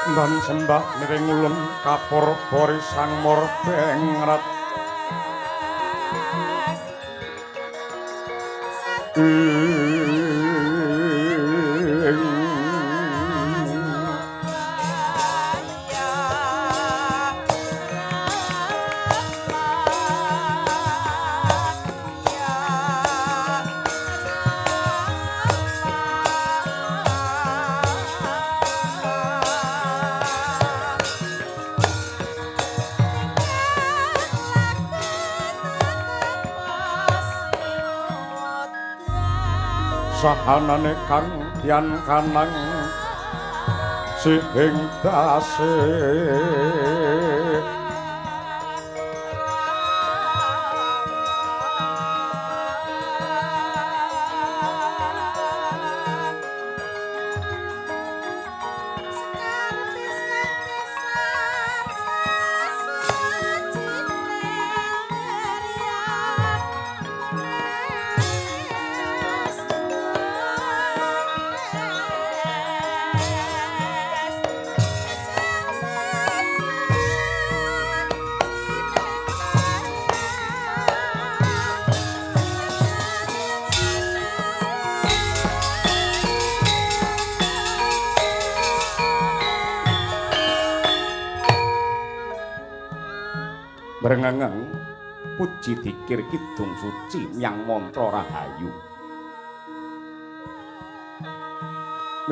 Dan sembah miring ulun kapur bori sang murbengrat. Sahanane kang dian kanang sihing dase brengengeng puji dikir kidung suci myang mantra rahayu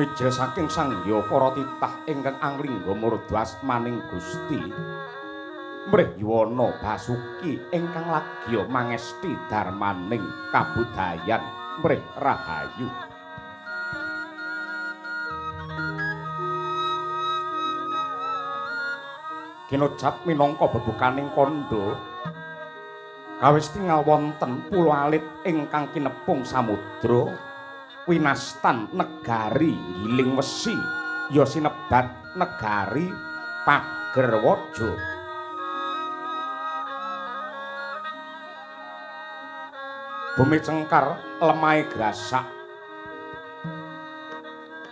mijil saking sangya para titah ingkang anglingga murda asmaning Gusti mrih yuwana basuki ingkang lagya mangesti darmaning kabudayan mrih rahayu. Kinocap minangka bebukaning kandha kawis tingal wonten pulo alit ingkang kinepung samudra winastan negari Giling Wesi ya sinebat negari Pagerwaja. Bumi cengkar lemahe grasak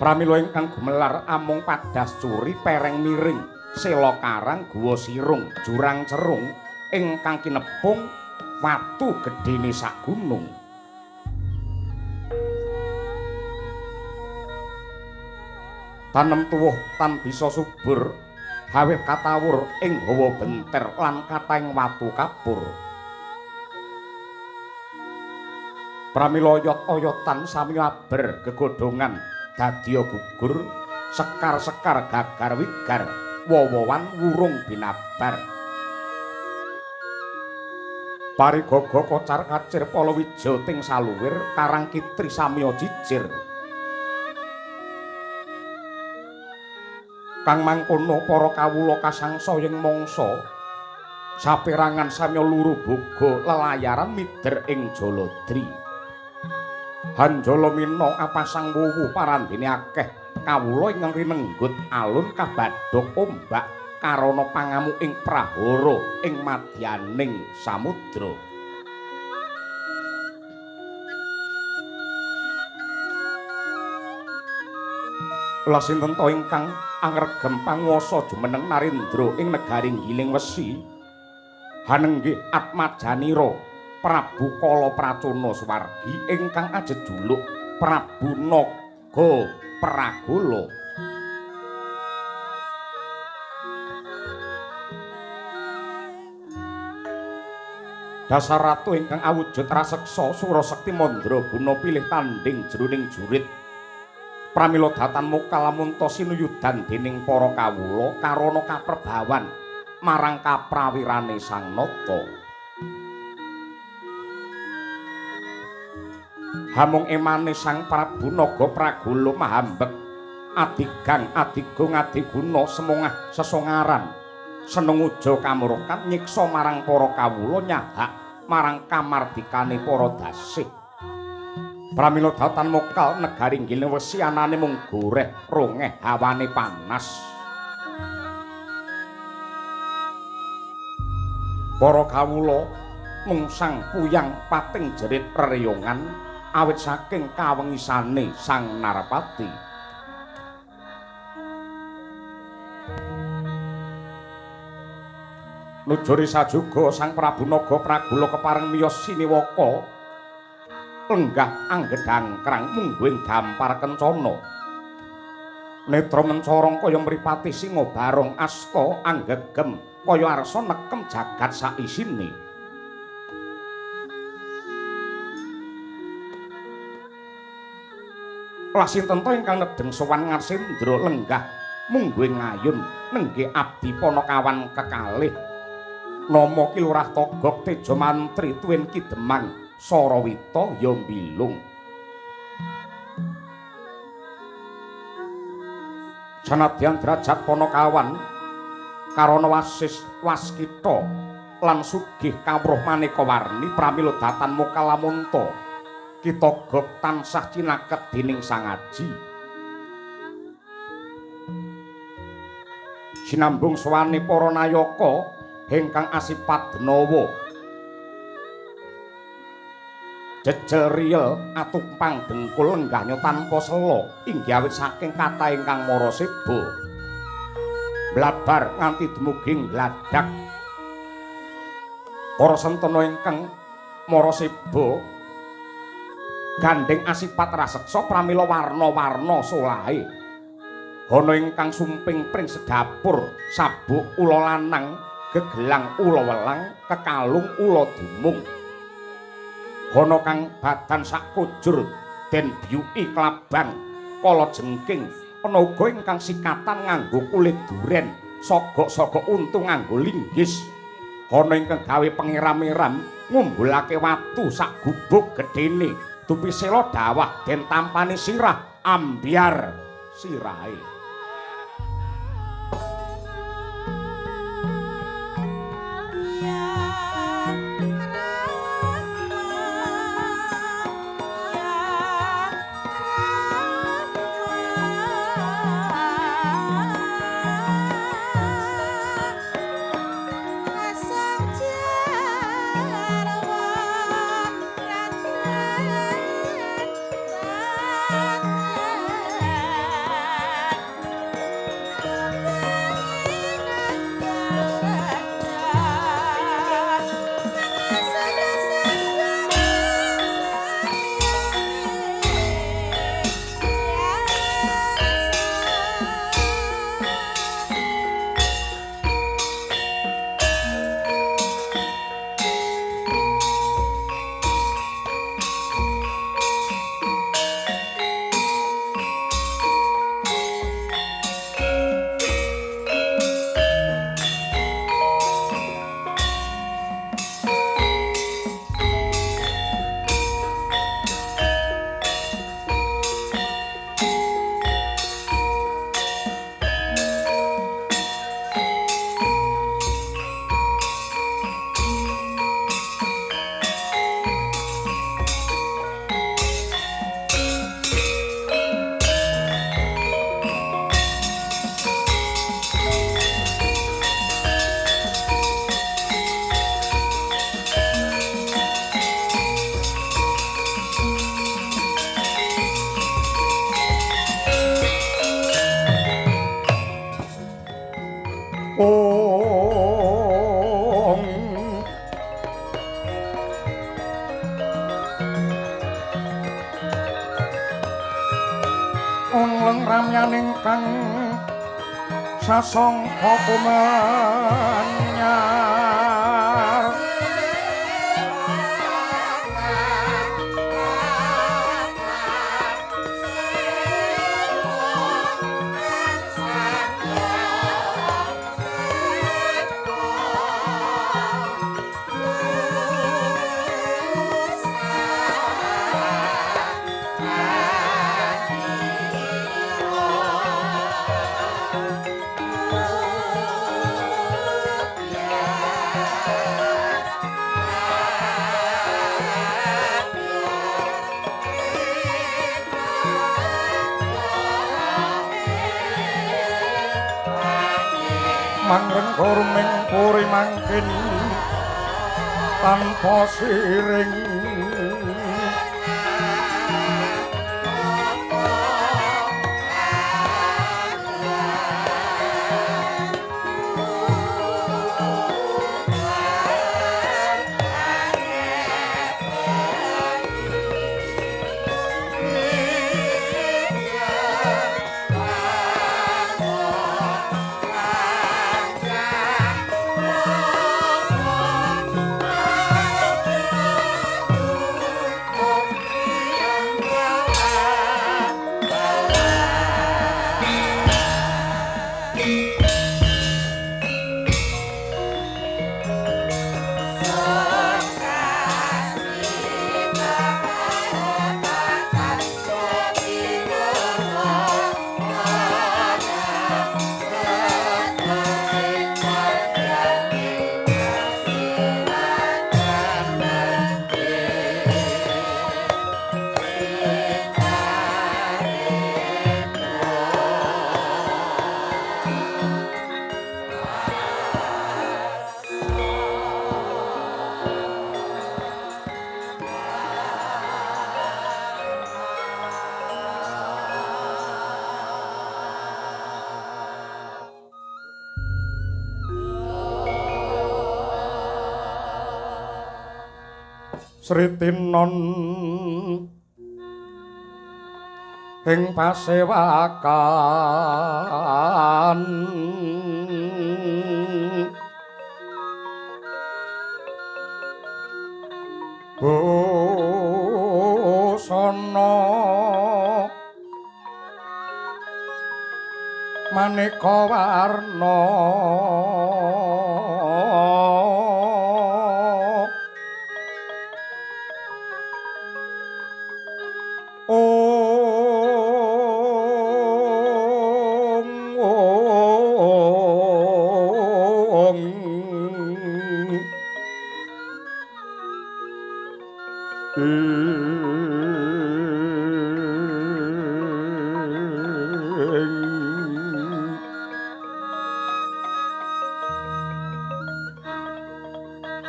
pramila ingkang gumelar amung padas curi pereng miring sela karang guwa sirung jurang cerung ingkang kinepung watu gedene sak gunung. Tanem tuwuh tan bisa subur hawih katawur ing hawa benter lan kathahing watu kapur. Pramila oyot-oyotan sami aber gegodhongan dadya gugur sekar-sekar gagar wigar wowowan wurung binabar. Parigaga kocar kacir palawija ting saluwir karang kitri samya jijir. Kang mangkono para kawula kasangsa ing mangsa saperangan samya luru boga lelayaran mider ing Jaladri. Hanjala mina apasang wuwu parandene akeh kawula ingkang rinenggut alun kabadhog ombak karana pangamu ing prahara ing madyaning samudra. Lah sinten ta ingkang angregem panguwasa jumeneng Narendra ing negari Giling Wesi? Hanenggih Atmajanira Prabu Kala Pracona Suwargi ingkang ajejuluk Prabu Naga Pragala. Dasar ratu ingkang awujud raseksa surasekti mandraguna pilih tandhing jroning jurit. Pramila datan mokal lamunta sinuyudan dening para kawula karana kaprebawan marang kaprawirane Sang Nata. Hamung emane Sang Prabu Naga Pragala mahambek adigang adigung adiguna semongah sesongaran senenguja kamurkan nyiksa marang para kawula nyahak marang kamardikane para dasih. Pramila datan mokal negari Giling Wesi anane mung goreh rongeh hawane panas. Para kawula mungsang puyang pating jerit reriyongan awit saking kawengisane Sang Narpati. Nujuri sajuga Sang Prabu Naga Pragula kepareng miyos siniwaka lenggah anggedhangkrang mungguing dampar kencana. Netra mencorong kaya mripate singa barong asta anggegem kaya arsa nekem jagat saisine. Lah sinten to ingkang nedheng sowan Ngarsendra lenggah mungguing ngayun nenggih abdi Panakawan kekalih. Nama Ki Lurah Togog Teja Mantri tuwin Ki Demang Sarawita ya mbilung. Sanadyan derajat Panakawan karana wasis waskita lan sugih kawruh maneka warni pramila datan mokalamunta Ki Togog tansah cinaket dening Sang Aji. Sinambung sowane para nayaka ingkang asipat denawa jejel riyel atumpang dengkul lenggahnya tanpa sela inggih awit saking kathah ingkang mara seba blabar nganti dumugi ngladak. Para sentana ingkang mara seba gandheng asipat raseksa pramila warna-warna solahe. Ana ingkang sumping pring sedapur sabuk ula lanang, gegelang ula welang, kekalung ula dumung. Ana kang badan sakujur den biyuki klabang kala jengking, ana uga ingkang sikatan nganggo kulit duren, sogok-sogok untu nganggo linggis. Ana ingkang gawe pengeram-eram ngumbulake watu sak gubuk gedene, dupi sela dawah den tampani sirah ambyar sirahe. Ramyaning kang sasangka kumanyar. Mangrengga ruming puri mangkin tanpa siring. Sritinon ing pasewakan busana maneka warna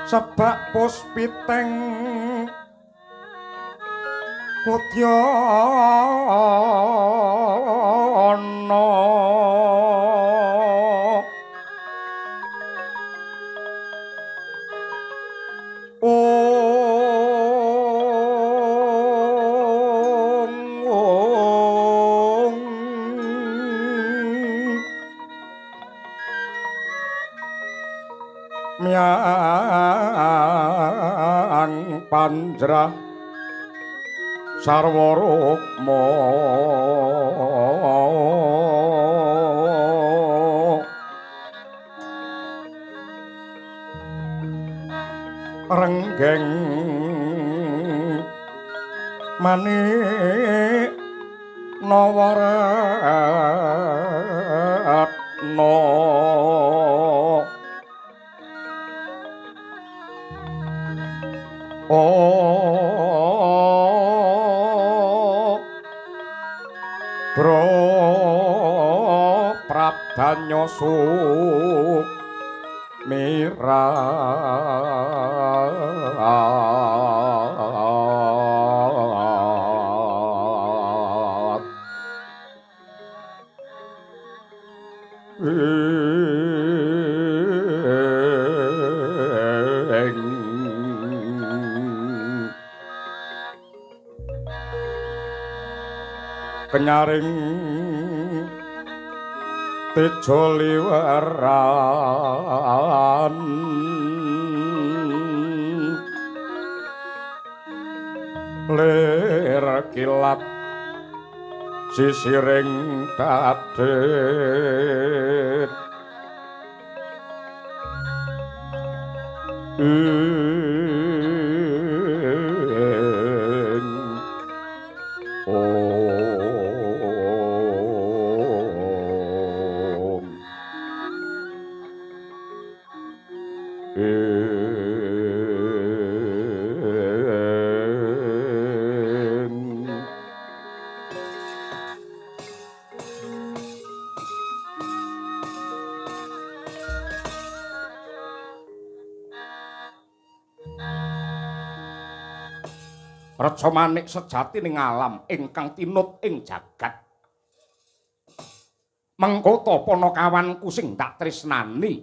sebak puspiteng kudyana ong miang panjrah sarwa rukma renggeng manik nawaratna Bro prabdanya sumirat kenyaring tejo liweran lir kilat sisiring dadit Reca manik sejati ning alam ingkang tinut ing jagat. Mengko panakawanku sing tak tresnani.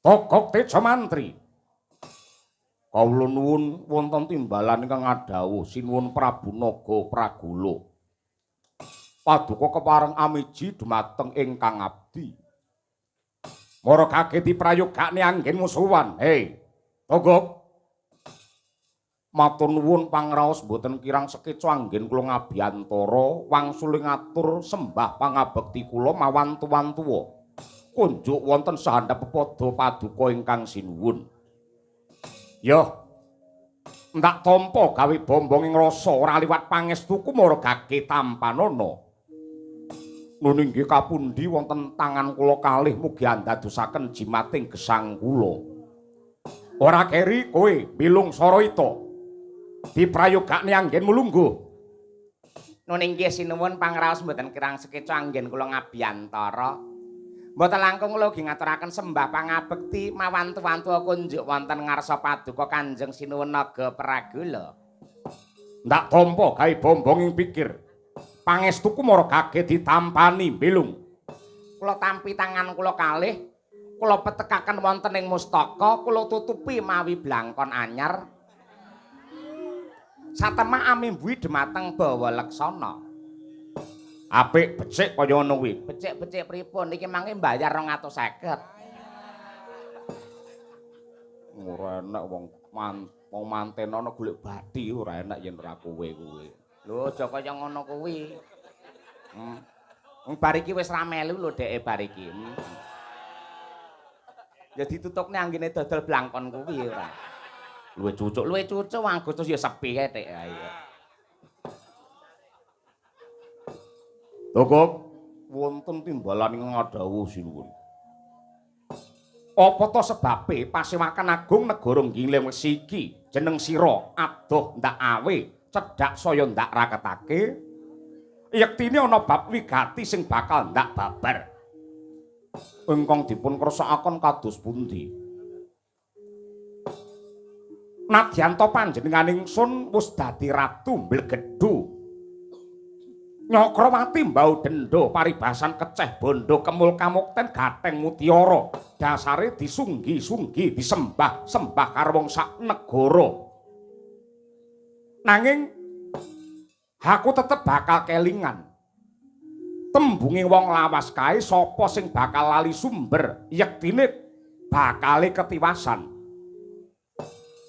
Togok Teja Mantri. Kawula nuwun wonten timbalan ingkang ngadhawuh sinuwun Prabu Naga Pragula. Paduka kepareng amiji dumateng ingkang abdi. Mara kage diprayogakne anggen musuhan. Hei, Togok. Matur nuwun pangraos mboten kirang sekeca anggen kula ngabiyantara wangsul ngatur sembah pangabekti kula mawantu-wantuwa. Kunjuk wonten sahandhap pepada paduka ingkang sinuwun. Yo. Ndak tampa gawe bombong ing rasa ora liwat pangestuku mara gage tampanana. Nun inggih kapundi wonten tangan kula kalih mugi andadosaken jimating gesang kula. Ora keri kowe milung Saraita. Diprayogakne anggenmu lungguh. Nun inggih sinuwun pangraos mboten kirang sekeca anggen kula ngabiyantara. Mboten langkung kula ugi ngaturaken sembah pangabekti mawantu-wantu kunjuk wonten ngarsa paduka Kanjeng Sinuwun Naga Pragula. Ndak tampa gawe bombong ing pikir. Pangestuku mara gage ditampani bilung. Kula tampi tangan kula kalih, kula petekaken wonten ing mustaka, kula tutupi mawi blangkon anyar. Satemah amimbuhi dhumateng Bawa Leksana. Apik becik kaya ngono kuwi. Becik-becik pripun? Iki mangke mbayar 250. Ora enak wong wong manten ana golek bathi ora enak yen ora kowe kuwi. Lho aja kaya ngono kuwi. Wong bar iki wis ra melu lho dheke bar iki. Ya ditutukne anggene dodol blangkon kuwi ora. Luwih cucuk, luwih cucuk Agustus ya sepi kae tek. Ayo. Togok wonten timbalan ing ngadhawuh sinuwun. Apa to sebabe pasewakan agung negara Giling Wesi iki jeneng sira adoh ndak awe cedhak saya ndak raketake yektine ana bab wigati sing bakal ndak babar. Ingkang dipun kersakaken kados pundi? Nadyan to panjenengan ingsun wis dadi ratu mblegedhu. Nyakrawati mbau dendha paribasan keceh bondo kemul kamukten gatheng mutiara dasare disunggi-sunggi disembah-sembah karo wong sak negara. Nanging aku tetep bakal kelingan tembunge wong lawas kae sapa sing bakal lali sumber yektine bakale ketiwasan.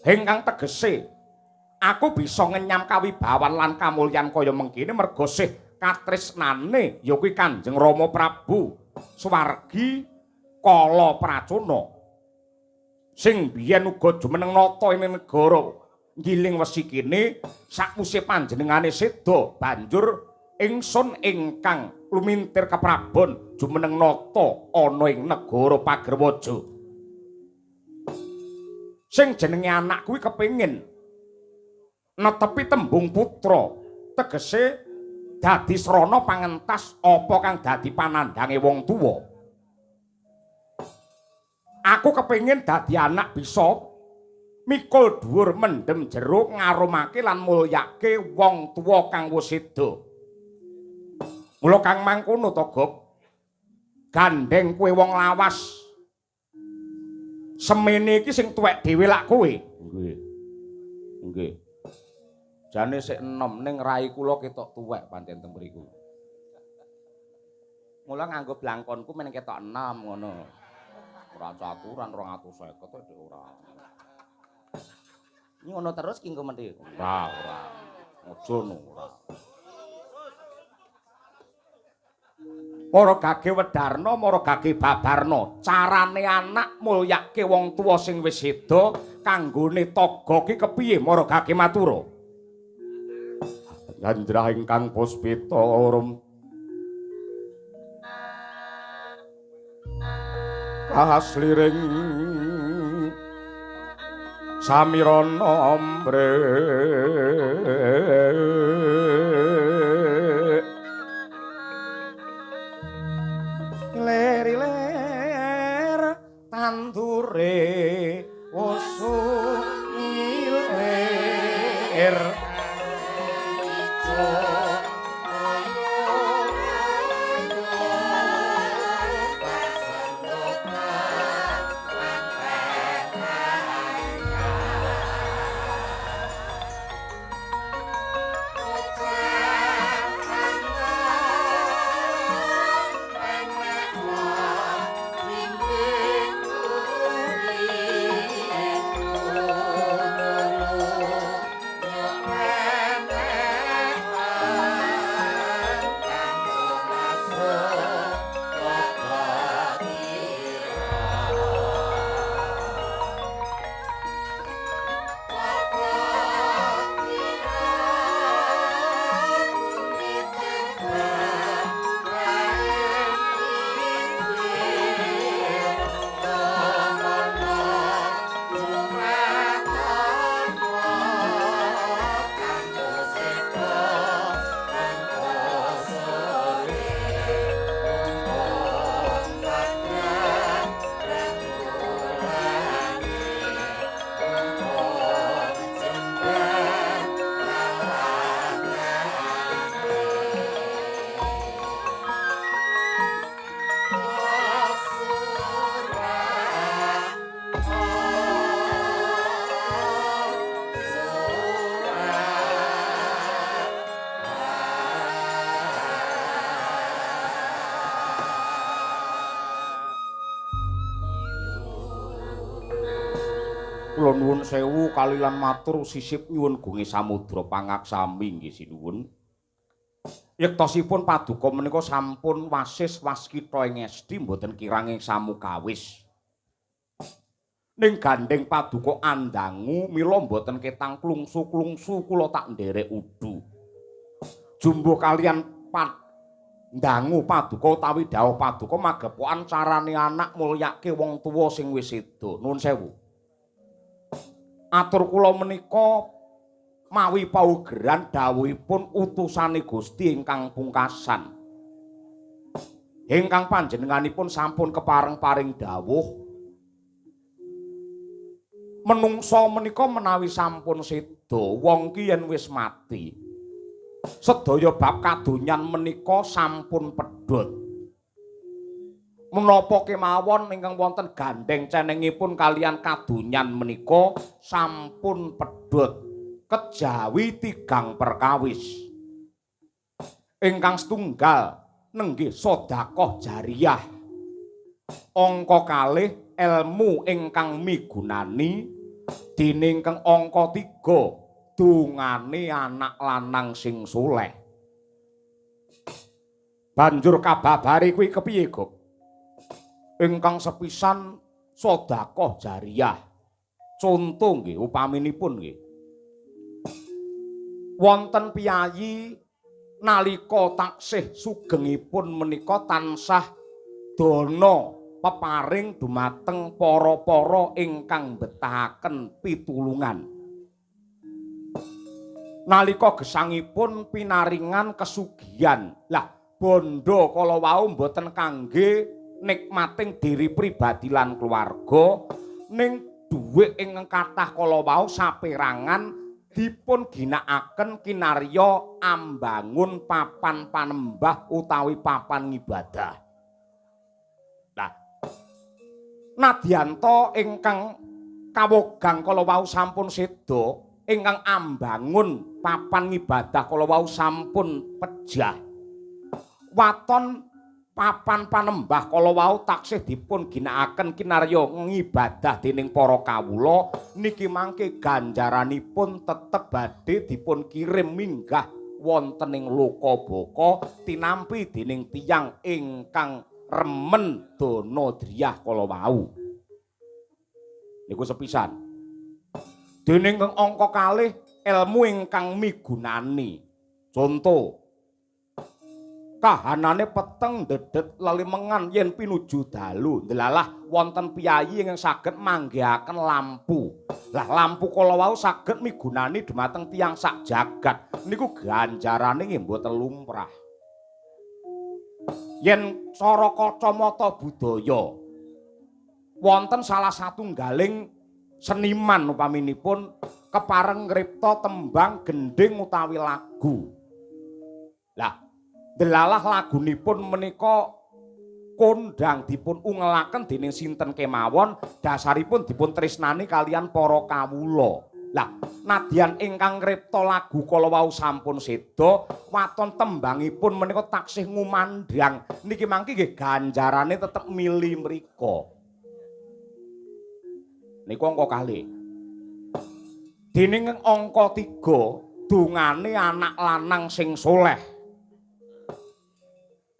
Ingkang tegese aku bisa ngenyam kawibawan lan kamulyan kaya mengkene merga sih katresnane ya kuwi Kanjeng Rama Prabu Swargi Kala Pracana sing biyen uga jumeneng nata ing negara Giling Wesi kene sakwise panjenengane seda banjur ingsun ingkang lumintir keprabon jumeneng nata ana ing negara Pagerwaja. Sing jenenge anak kuwi kepengin netepi tembung putra tegese dadi srana pangentas apa kang dadi panandhange wong tuwa. Aku kepengin dadi anak bisa mikul dhuwur mendem jero ngarumake lan mulyake wong tuwa kang wis seda. Mula kang mangkono to, Gop, gandeng kowe wong lawas semene iki sing tuwek dhewe lak kowe. Nggih. Nggih. Jane sik enom ning rai kula ketok tuwek pancen teng mriku. Mula nganggo blangkonku men ketok enom ngono. Ora caturan 250 tek ora. Ngono terus ki engko mendhi. Ora, ora. Aja no ora. Mara gage wedarna, mara gage babarna. Carane anak mulyake wong tuwa sing wis seda kanggone taga ki kepiye mara gage matura? Gandrah ingkang puspita rum kasliring samirana ambre lir-lir tandure wusu ngilir. Kula nuwun sewu kalilan matur sisip nyuwun gunge samudra pangaksami nggih sinuwun. Yektosipun paduka menika sampun wasis waskita ing esti mboten kirang ing samukawis. Ning gandheng paduka andangu mila mboten ketang klungsu-klungsu kula tak nderek udu. Jumbuh kalian dangu paduka utawi dawuh paduka magepokan carane anak mulyake wong tuwa sing wis seda. Nuwun sewu. Atur kula menika mawi paugeran dawuhipun utusane Gusti ingkang pungkasan. Ingkang panjenenganipun sampun kepareng paring dawuh menungsa menika menawi sampun seda, wong ki yen wis mati sedaya bab kadonyan menika sampun pedhot. Menapa kemawon ingkang wonten gandheng cenengipun kalian kadonyan menika sampun pedhot kejawi tigang perkawis. Ingkang setunggal nenggih sedekah jariyah. Angka kalih elmu ingkang migunani, dene ingkang angka 3 dungane anak lanang sing soleh. Banjur kababare kuwi kepiye, Gok? Ingkang sepisan sedekah jariyah. Conto nggih upaminipun nggih. Wonten piyayi nalika taksih sugengipun menika tansah dana peparing dumateng para-para ingkang betahaken pitulungan. Nalika gesangipun pinaringan kesugihan. Lah bondo kala wau mboten kangge nikmating diri pribadi lan keluarga, ning dhuwit ingkang kathah kala wau saperangan dipun ginakaken kinarya ambangun papan panembah utawi papan ngibadah. Lah nadyanta ingkang kawogang kala wau sampun seda, ingkang ambangun papan ngibadah kala wau sampun pejah. Waton papan panembah kala wau taksih dipun ginakaken kinarya ngibadah dening para kawula niki mangke ganjaranipun tetep badhe dipun kirim minggah wonten ing loka baka tinampi dening tiyang ingkang remen dana driyah kala wau. Niku sepisan. Dening angka kalih elmu ingkang migunani. Conto kahanane peteng dedet lelimengan yen pinuju dalu, ndelalah wonten piyayi ingkang saged manggihaken lampu. Lah lampu kala wau saged migunani dumateng tiyang sak jagat. Niku ganjarane nggih mboten lumrah. Yen cara kacamata budaya wonten salah satunggaling seniman upaminipun kepareng ngripta tembang gendhing utawi lagu. Lah delalah lagunipun menika kondang dipun ungelaken dening sinten kemawon, dasaripun dipun tresnani kalian para kawula. Lah nadyan ingkang ngripta lagu kala wau sampun seda, waton tembangipun menika taksih ngumandhang. Niki mangke nggih ganjarane tetep mili mriko. Niku angka kalih. Dening angka 3, dungane anak lanang sing soleh.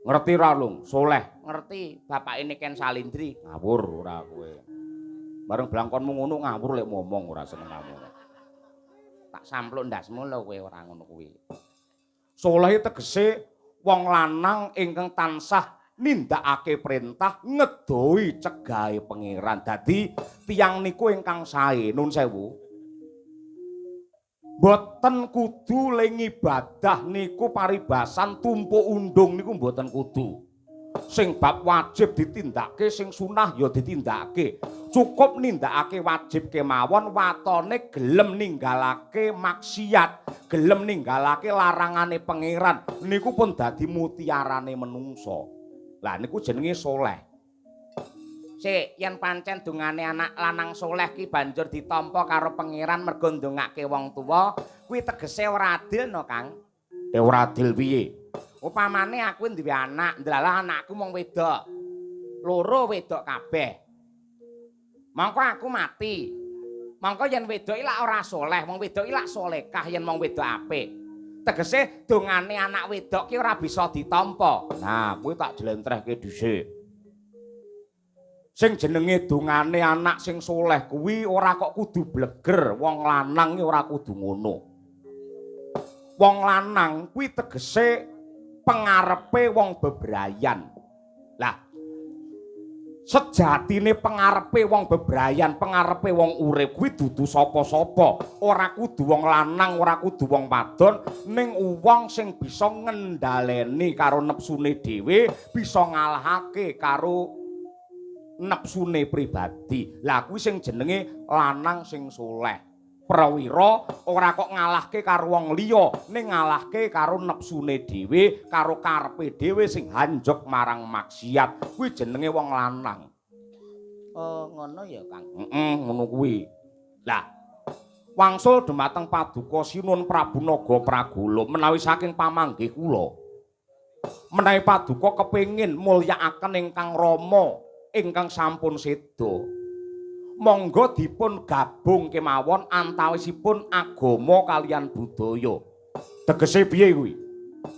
Ngerti ra, Lung? Soleh. Ngerti, bapake Niken Salindri. Ngawur ora kowe. Bareng blangkonmu ngono ngawur lek ngomong ora seneng kamu. Tak sampluk ndasmu lho kowe ora ngono kuwi. Soleh tegese wong lanang ingkang tansah nindakake perintah ngedohi cegahe pangeran. Dadi tiyang niku ingkang sae, nun sewu. Mboten kudu le ngibadah niku paribasan tumpuk undung niku mboten kudu. Sing bab wajib ditindakake, sing sunah ya ditindakake. Cukup nindakake wajib kemawon, watone gelem ninggalake maksiat, gelem ninggalake larangane pangeran. Niku pun dadi mutiarane menungsa. Lah niku jenenge soleh. Sik, yen pancen dungane anak lanang soleh ki banjur ditampa karo pangeran mergo ndongake wong tuwa, kuwi tegese ora adil no, Kang? Ora adil piye? Upamane aku duwe anak, ndelalah anakku mung wedok. Loro wedok kabeh. Mongko aku mati. Mongko yen wedok iki lak ora soleh, wong wedok iki lak solekah yen wong wedok apik. Tegese dongane anak wedok ki ora bisa ditampa. Nah, kuwi tak jlentrehke dhisik. Sing jenenge dongane anak sing soleh kuwi ora kok kudu bleger, wong lanang ki ora kudu ngono. Wong lanang kuwi tegese pengarepe wong bebrayan. Lah, sejatine pengarepe wong bebrayan, pengarepe wong urip kuwi dudu sapa-sapa. Ora kudu wong lanang, ora kudu wong wadon, ning wong sing bisa ngendhaleni karo nepsune dhewe, bisa ngalahake karo nepsune pribadi. Lah kuwi sing jenenge lanang sing soleh. Prawira ora kok ngalahke karo wong liya, ning ngalahke karo nepsune dhewe, karo karepe dhewe sing hanjok marang maksiat. Kuwi jenenge wong lanang. Oh, ngono ya, Kang. Heeh, ngono kuwi. Lah, wangsul dumateng Paduka Sinuwun Prabu Naga Pragala menawi saking pamanggih kula. Menawi paduka kepengin mulyakaken ingkang rama ingkang sampun seda. Monggo dipun gabung kemawon antawisipun agama kalian budaya. Tegese piye kuwi?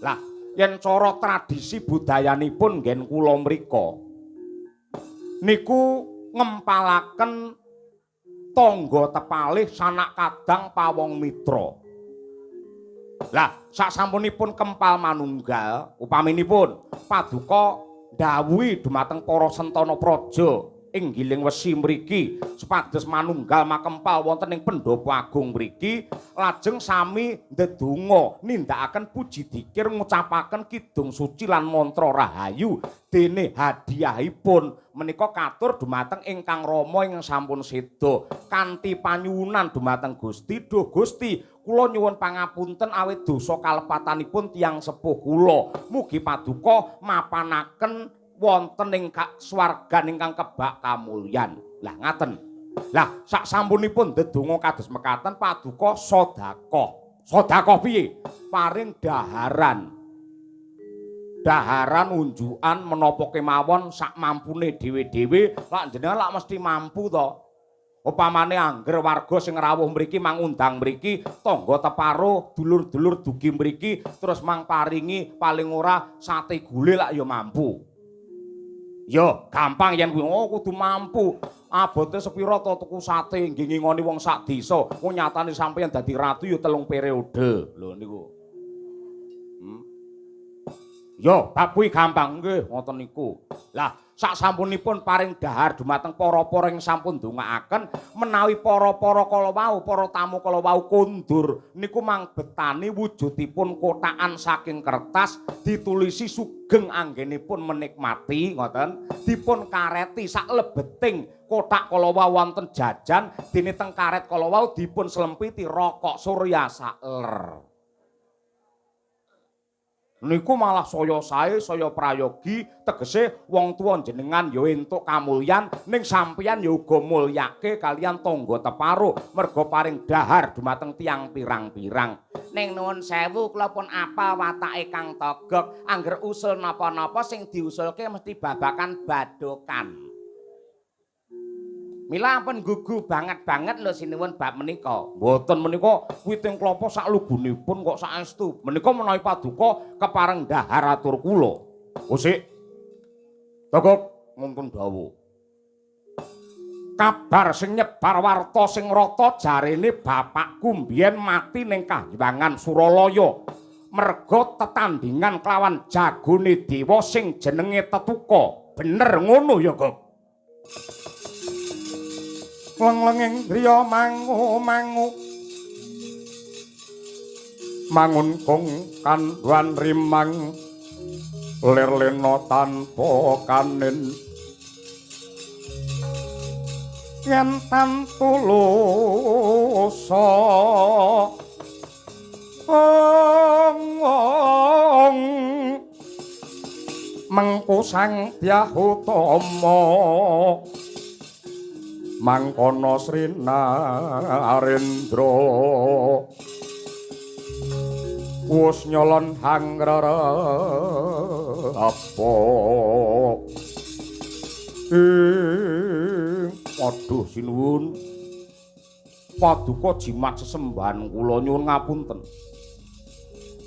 Lah, yen cara tradisi budayanipun nggen kula mrika niku ngempalaken tangga tepalih sanak kadang pawong mitra. Lah, sasampunipun kempal manunggal, upaminipun paduka ndhawuhi dumateng para sentana praja ing Giling Wesi mriki supados manunggal makempal wonten ing Pendopo Agung mriki, lajeng sami ndedonga nindakaken puji dikir ngucapaken kidung suci lan mantra rahayu dene hadiahipun menika katur dumateng ingkang rama ingkang sampun seda kanthi panyuwunan dumateng Gusti. Duh Gusti, kula nyuwun pangapunten awit dosa kalepatanipun tiyang sepuh kula, mugi paduka mapanaken wonten ing swargan ingkang kebak kamulyan. Lah ngaten. Lah sak sampunipun ndedonga kados mekaten paduka sedekah. Sedekah piye? Paring daharan. Daharan unjukan menapa kemawon sak mampune dhewe-dhewe. Lak jenengan lak mesti mampu to. Upamane angger warga sing rawuh mriki mangundang mriki, tangga teparo, dulur-dulur dugi mriki terus mang paringi paling ora sate gule lak ya mampu. Yo, gampang yen kuwi. Oh, kudu mampu. Abote sepira to tuku sate nggih ngingoni wong sak desa. Wong nyatane sampeyan dadi ratu ya 3 periode. Lho niku. Yo, bab kuwi gampang nggih ngoten niku. Lah, sak sampunipun paring dahar dumateng para-para ing sampun ndongaaken menawi para-para kala wau, para tamu kala wau kondur niku mang betani wujudipun kotakan saking kertas ditulisi sugeng anggenipun menikmati ngoten, dipun kareti sak lebeting kotak kala wau wonten jajan, dene teng karet kala wau dipun slempiti rokok Surya saler. Niku malah saya sae, saya prayogi, tegese wong tuwa jenengan ya entuk kamulyan, ning sampeyan ya uga mulyake kalian tangga teparo merga paring dahar dumateng tiyang pirang-pirang. Ning nuwun sewu kula pun apal watake Kang Togok, angger usul napa-napa sing diusulke mesti babakan badokan. Mila ampun gugu banget-banget lho sinuwun bab menika. Mboten menika witing klapa sak lugunipun kok saestu. Menika menawi paduka kepareng dahar atur kula. Usik. Togok ngompun dawuh. Kabar sing nyebar warta sing rata jarene bapakku mbiyen mati ning Kahyangan Suralaya. Merga tetandingan kelawan jagone dewa sing jenenge Tetuka. Bener ngono ya, Gok? Leng-lenging griya mangu-mangu mangun kung kandhuan rimang lir lena tanpa kanin yen tantulusa ong mengku Sang Dyah Utama mangkono Sri Narendra wus nyolon hangrara apa waduh sinuwun. Paduka jimat sesembahan kula nyuwun ngapunten.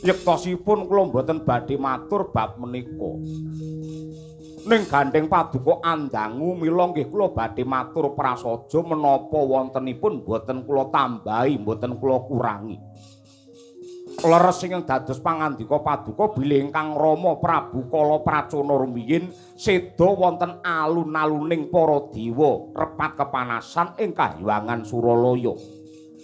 Yektosipun kula mboten badhe matur bab menika. Ning gandheng paduka andangu mila nggih kula badhe matur prasaja menapa wontenipun mboten kula tambahi, mboten kula kurangi. Leres ingkang dados pangandika paduka bilih ingkang Rama Prabu Kala Pracona rumiyin seda wonten alun-aluning para dewa repat kepanasan ing kahyangan Suralaya.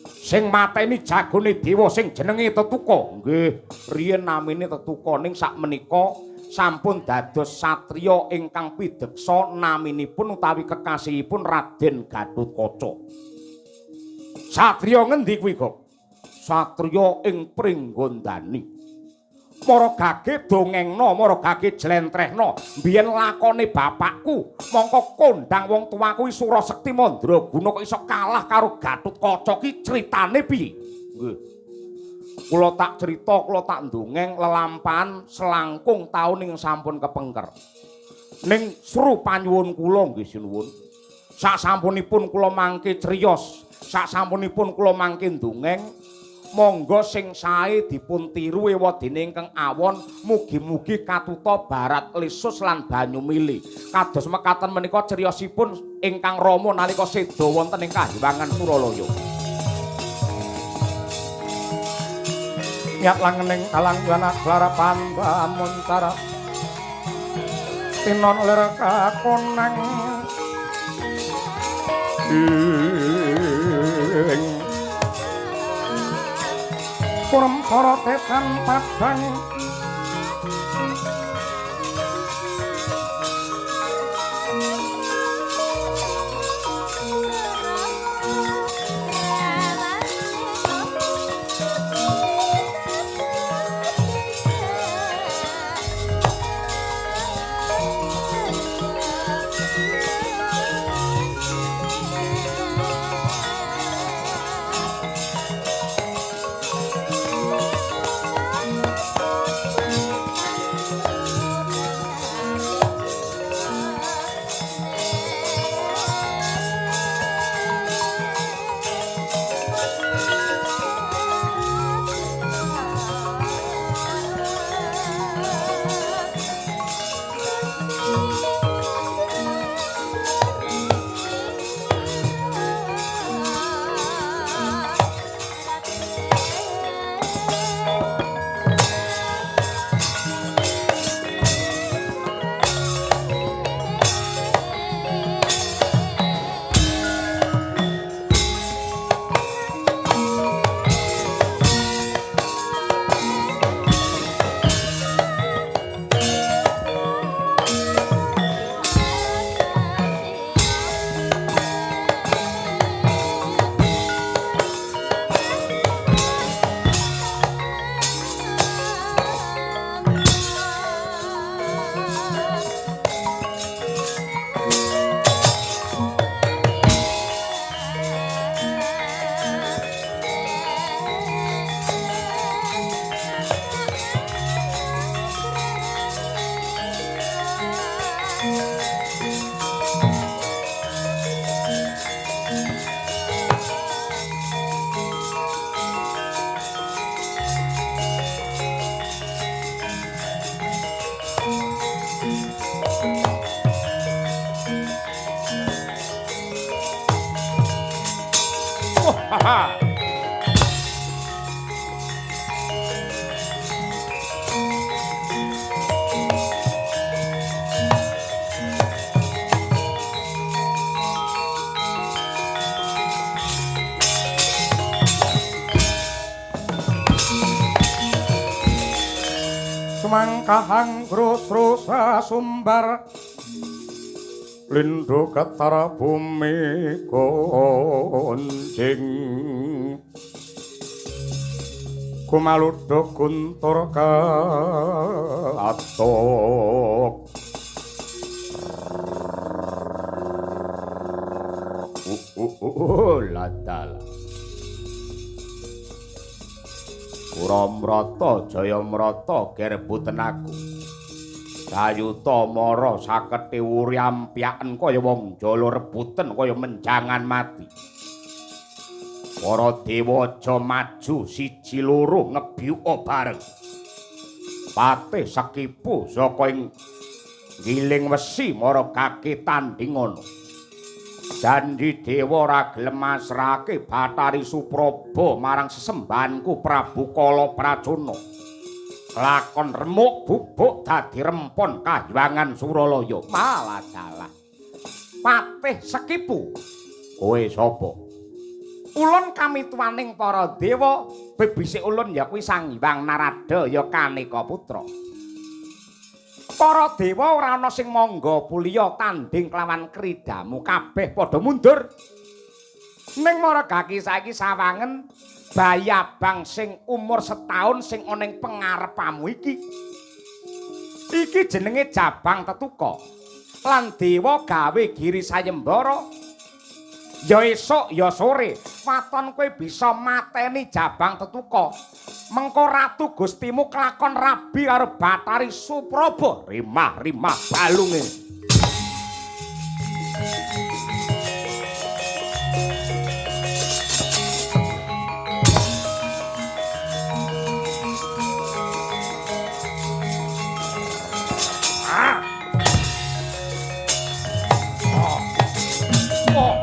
Sing mateni jagone dewa sing jenenge Tetuka. Nggih, riyen namine Tetuka ning sakmenika sampun dados satriya ingkang pideksa naminipun utawi kekasihipun Raden Gatotkaca. Satriya ngendi kuwi, Gok? Satriya ing Pringgondani. Mara gage dongengna, mara gage jlentrehna mbiyen lakone bapakku, mongko kondang wong tuaku Surasekti Mandraguna kok iso kalah karo Gatotkaca ki critane piye? Nggih. Kula tak crita, kula tak ndongeng lelampahan selangkung taun ing sampun kepengker. Ning sru panyuwun kula nggih sinuwun. Sasampunipun kula mangke criyos, sasampunipun kula mangke ndongeng, monggo sing sae dipun tiru ewadene ingkang awon mugi-mugi katuta barat lesus lan banyu mili. Kados mekaten menika criyosipun ingkang Rama nalika seda wonten ing kahyangan Suralaya. Nyat langening kalang buana klara pandamuntara tinon lir kakonang ing purem tetan padang Sumangkahang grosrosa sumbar lindho getar bumi gonjing kumaludha guntur katuk ladal Kuramrata Jayamrata gerbuten aku. Sayuta mara saketi wuri ampyaken kaya wong jala rebuten kaya menjangan mati. Para dewa aja maju siji loro ngebyuka bareng. Patih Sekipu saka ing giling wesi mara kaki tanding ana. Janji dewa ora gelem masrahake Bathari Supraba marang sesembahanku Prabu Kala Pracona. Lakon remuk bubuk dadi rempon kahyangan Suralaya. Malah dalah. Patih Sekipu, kowe sapa? Ulun kamituwaning para dewa, bebisik ulun ya kuwi Sang Hyang Narada ya Kaneka Putra. Para dewa ora ana sing mangga puliya tanding kelawan kridamu, kabeh padha mundur. Ning maragaki saiki sawangen bayi abang sing umur setahun sing ana ing pengarepamu iki. Iki jenenge Jabang Tetuka. Lan dewa gawe giri sayembara. Ya esuk ya sore waton kowe bisa mateni Jabang Tetuka. Mengko ratu Gustimu kelakon rabi karo Bathari Supraba. Rimah-rimah balunge. Ah. Oh. Oh.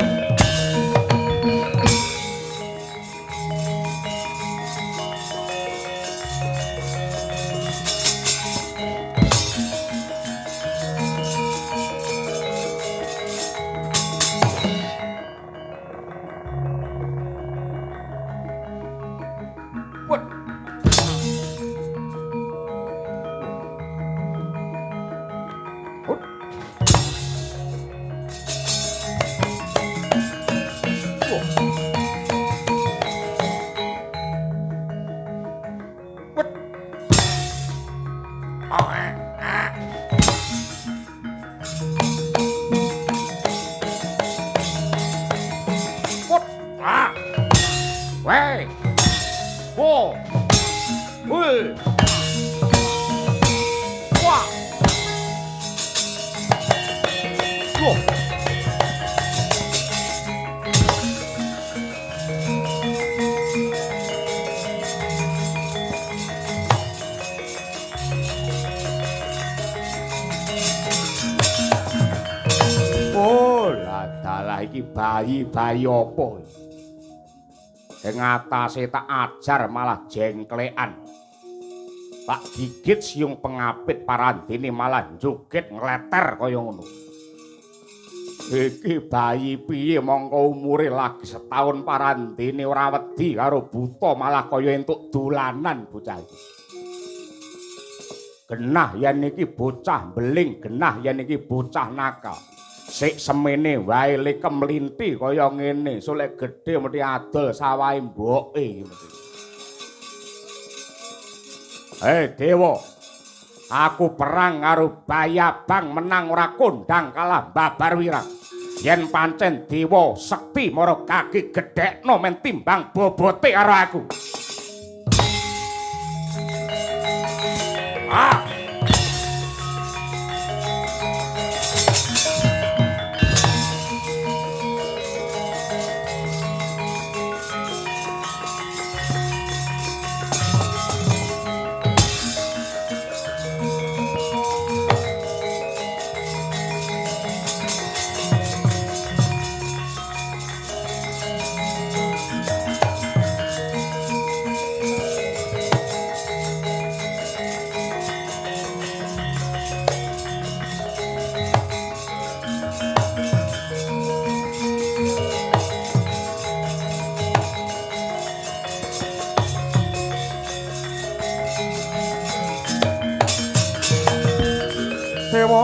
Bayi-bayi apa? Ing atase tak ajar malah jengklekan. Tak gigit siung pengapit parandene malah joget ngleter kaya ngono. Iki bayi piye mongko umure lagi setahun parandene ora wedi karo buta malah kaya entuk dolanan bocah iki. Genah yen iki bocah mbeling, genah yen iki bocah nakal. Sik semene wae le kemlinthi kaya ngene, solek gedhe mesti adol sawahe mboke iki mesti. Hei dewa, aku perang karo bayi abang menang ora kondang kalah babar wirang. Yen pancen dewa sekti mara kaki gedhekno men timbang bobote karo aku. Ah!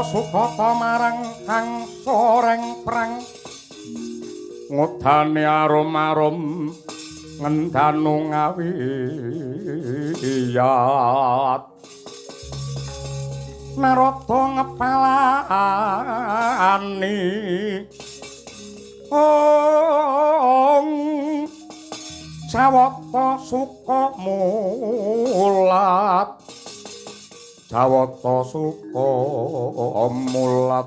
Sukata marang kang soreng prang ngudane arum-arum ngendanu ngawiyat Narada ngepalani ong Jawata suka mulat Jawata suka mulat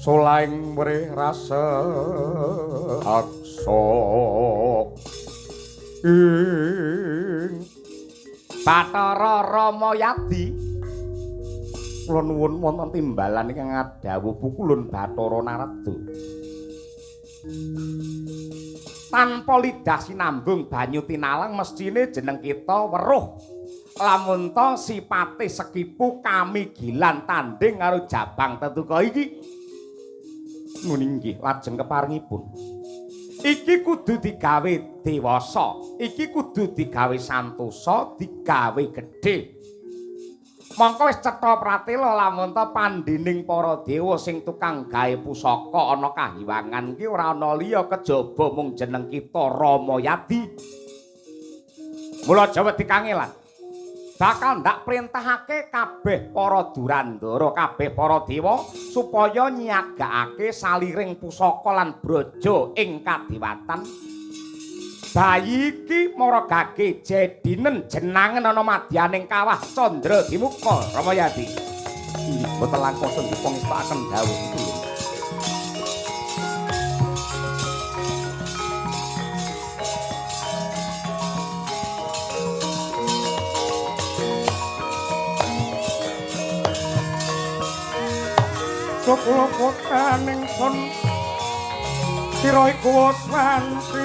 solaing mrih rasa aksa. mangsa ing Bathara Ramayadi. Kula nuwun wonten timbalan ingkang ngadhawuh pukulun Bathara Narada. Tanpa lidah sinambung banyu tinalang mesthine jeneng kita weruh. Lamun ta sipate sekipu kamigilan tanding karo jabang tetuka iki. Ngene inggih lajeng keparengipun. Iki kudu digawe dewasa, iki kudu digawe santosa, digawe gedhe. Mongko wis cetha pratela lamun ta pandhening para dewa sing tukang gawe pusaka ana kahiwangan ki ora ana liya kejaba mung jeneng kita Ramayadi. Mula aja wedi kangelan. Bakal ndak printahake kabeh para durandara, kabeh para dewa supaya nyiagakake saliring pusaka lan braja ing kadewatan. Bayi iki mara gage jedinen jenangen ana madyaning kawah Candra Dimuka Ramayadi. Inggih boten langkung sendika ngestakaken dawuh kula. Kula potaning son sira iku swanti.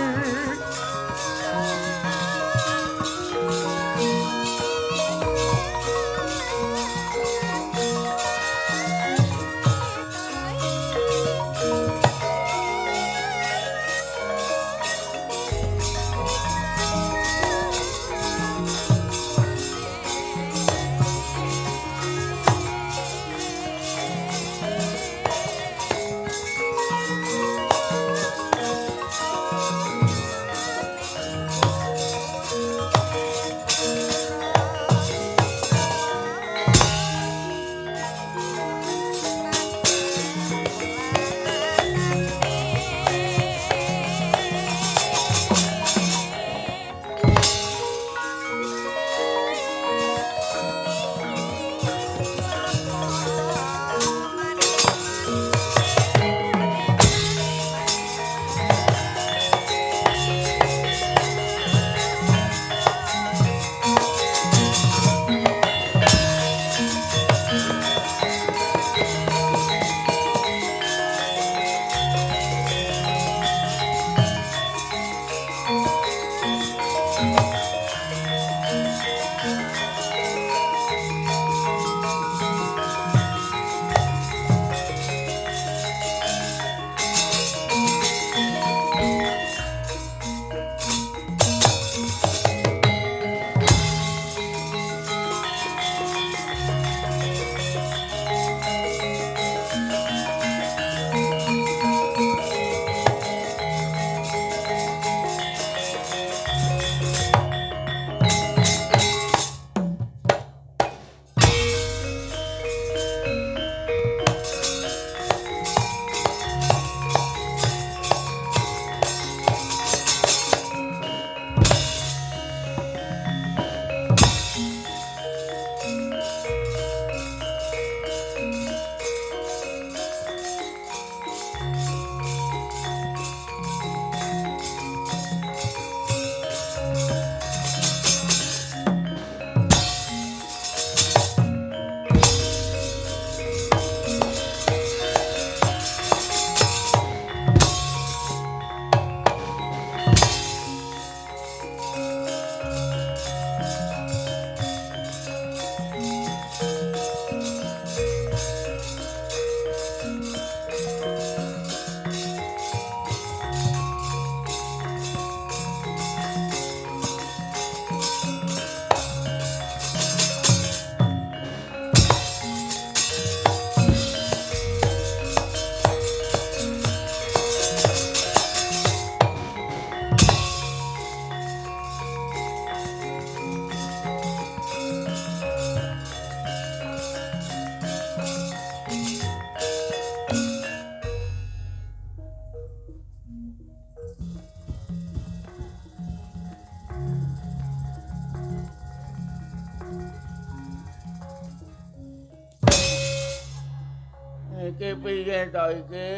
Iki piye to iki?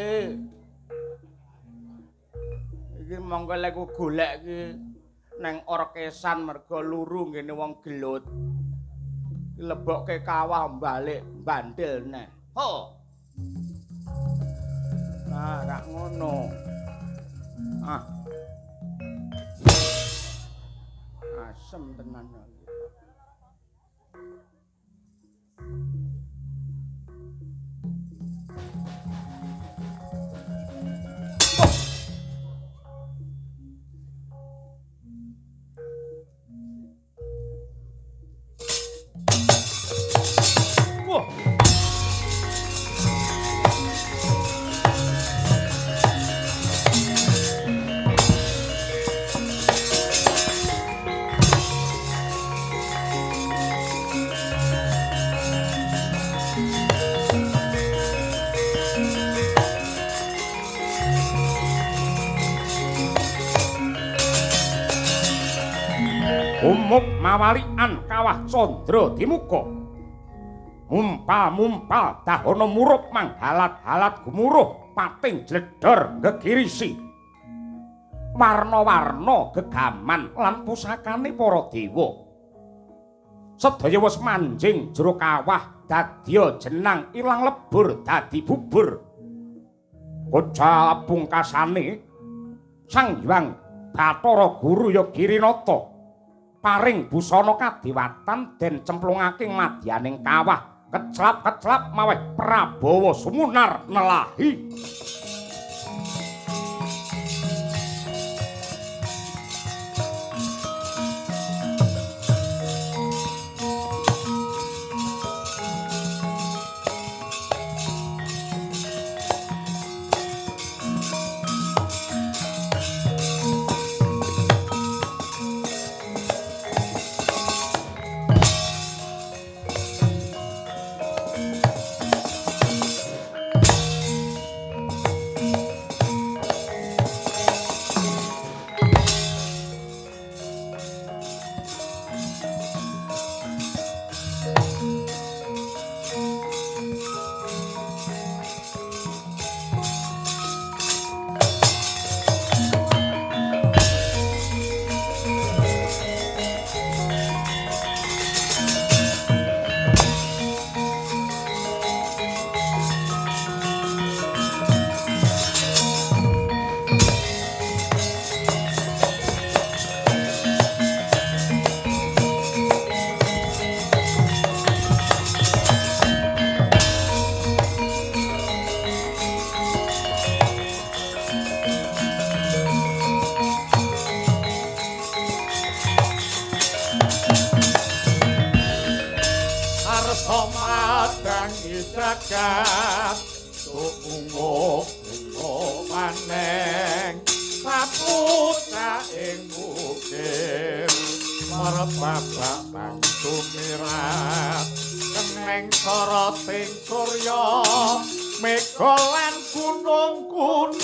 Iki monggo lek ku golek iki neng orkesan mergo luru ngene wong gelut. Lebokke kawah balik bandel neh. Ho. Nah, rak ngono. Ah. Asem tenan iki. Wah. Umup mawalian kawah candra dimuka. Mumpal-mumpal dahana murup manghalat-halat gumuruh pating jledor gegirisi. Warna-warna gegaman lan pusakane para dewa. Sedaya wis manjing jero kawah dadya jenang ilang lebur dadi bubur. Kocap pungkasane Sang Hyang Bathara Guru ya Girinata paring busana kadewatan den cemplungake madyaning kawah. Keclap-keclap maweh Prabawa sumunar nelahi. Jagat tumunguk maneng saputra ing mukir marep bapak bangsu mirat keneng soroting surya mega lan gunung-gunung.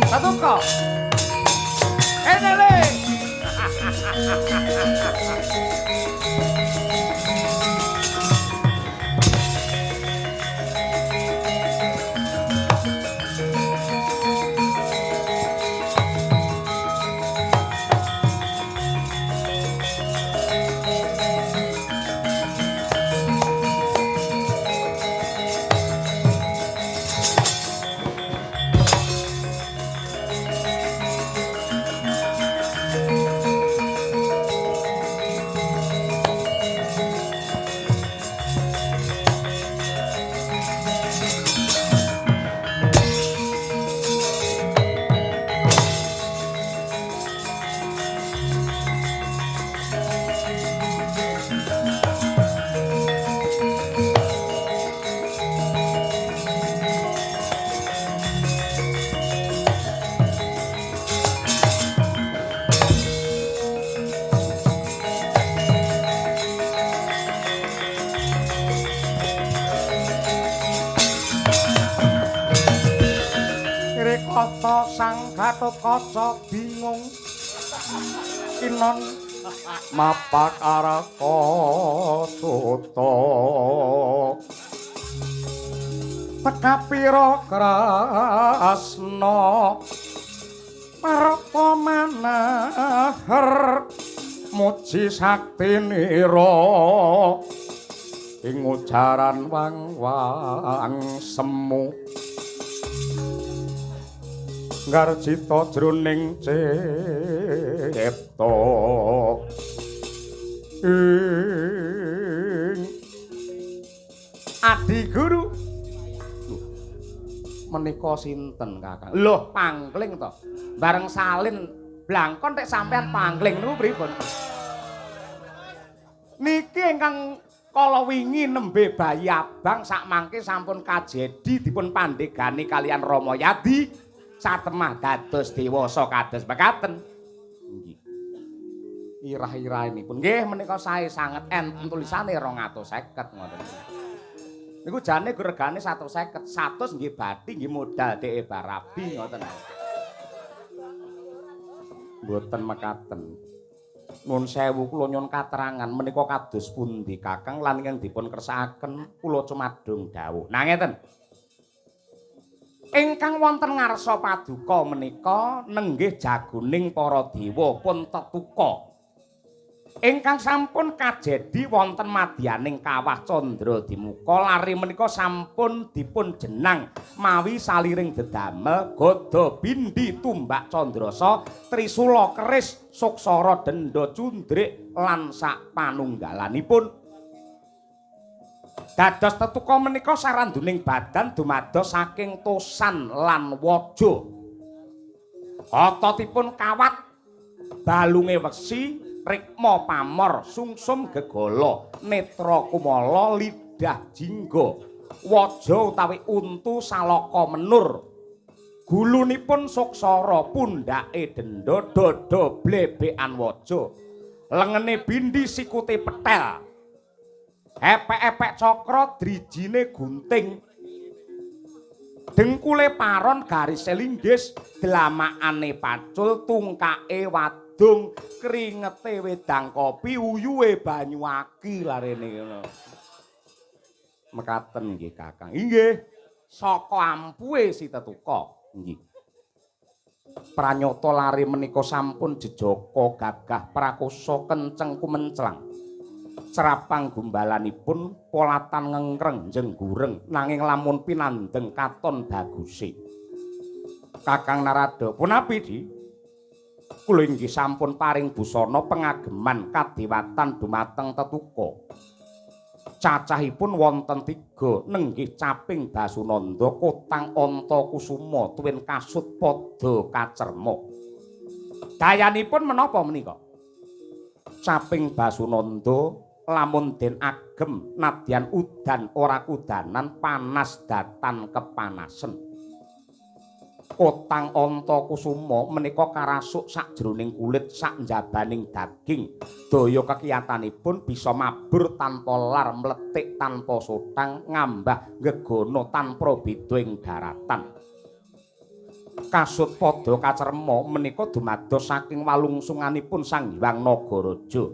Tetuka. Enele. Kata Sang Gatotkaca bingung kinon mapak araka suta tekapira krasna parta manaher muji saktinira ing ujaran wang-wang semu ngarjita jroning cipta ing Adi Guru. Menika sinten Kakang? Loh, pangling to. Bareng salin blangkon tek sampean pangling niku pripun? Niki ingkang kala wingi nembe bayi abang sakmangke sampun kajedi dipun pandhegani kalian Rama Yadi. Satemah dados dewasa kados mekaten. Nggih. Irah-irahinipun nggih menika sae sanget enten tulisane 250 ngoten. Niku jane regane 150, 100 nggih bathi nggih modal dhek barabi ngoten. Mboten mekaten. Nuwun sewu kula nyuwun katerangan menika kados pundi Kakang lan ingkang dipun kersakaken kula cumadung dawuh. Nah ngeten. Ingkang wonten ngarsa paduka menika nenggih jagoning para dewa pun tetuka. Ingkang sampun kajedi wonten madyaning kawah Candra Dimuka lare menika sampun dipun jenang mawi saliring dedamel gada bindi tumbak candrasa trisula keris suksara denda cundrik lan sak panunggalanipun. Dados tetuka menika saranduning badan dumados saking tosan lan waja. Ototipun kawat, balunge wesi, rikma pamor, sungsum gegala, netra kumala, lidah jingga, waja utawi untu salaka menur. Gulunipun suksara, pundhake denda, dada blebekan waja. Lengene bindi sikute petel. Epek-epek cakra drijine gunting. Dengkule paron garise linggis, dlamakane pacul, tungkake wadung, kringete wedang kopi, uyuhe banyu aki larene ngono. Mekaten nggih Kakang. Inggih, saka ampuhe si tetuka. Nggih. Pranyata lare menika sampun jejaka gagah prakosa kenceng kumenclang. Cerapang gumbalanipun polatan ngengreng jenggureng nanging lamun pinandeng katon baguse. Kakang Narada, punapi Di? Kula inggih sampun paring busana pengageman kadewatan dumateng tetuka. Cacahipun wonten 3 nenggih caping Basunanda, kotang Antakusuma, tuwin kasut padha kacerma. Dayanipun menapa menika? Caping Basunanda lamun den agem nadyan udan ora kudanan panas datan kepanasen. Kotang Antakusuma menika karasuk sakjroning kulit sak njabaning daging. Daya kekiyatanipun bisa mabur tanpa lar, mletik tanpa sotang, ngambah gegono tanpa beda ing daratan. Kasut padha kacerma menika dumados saking walungsunganipun Sang Hyang Nagaraja.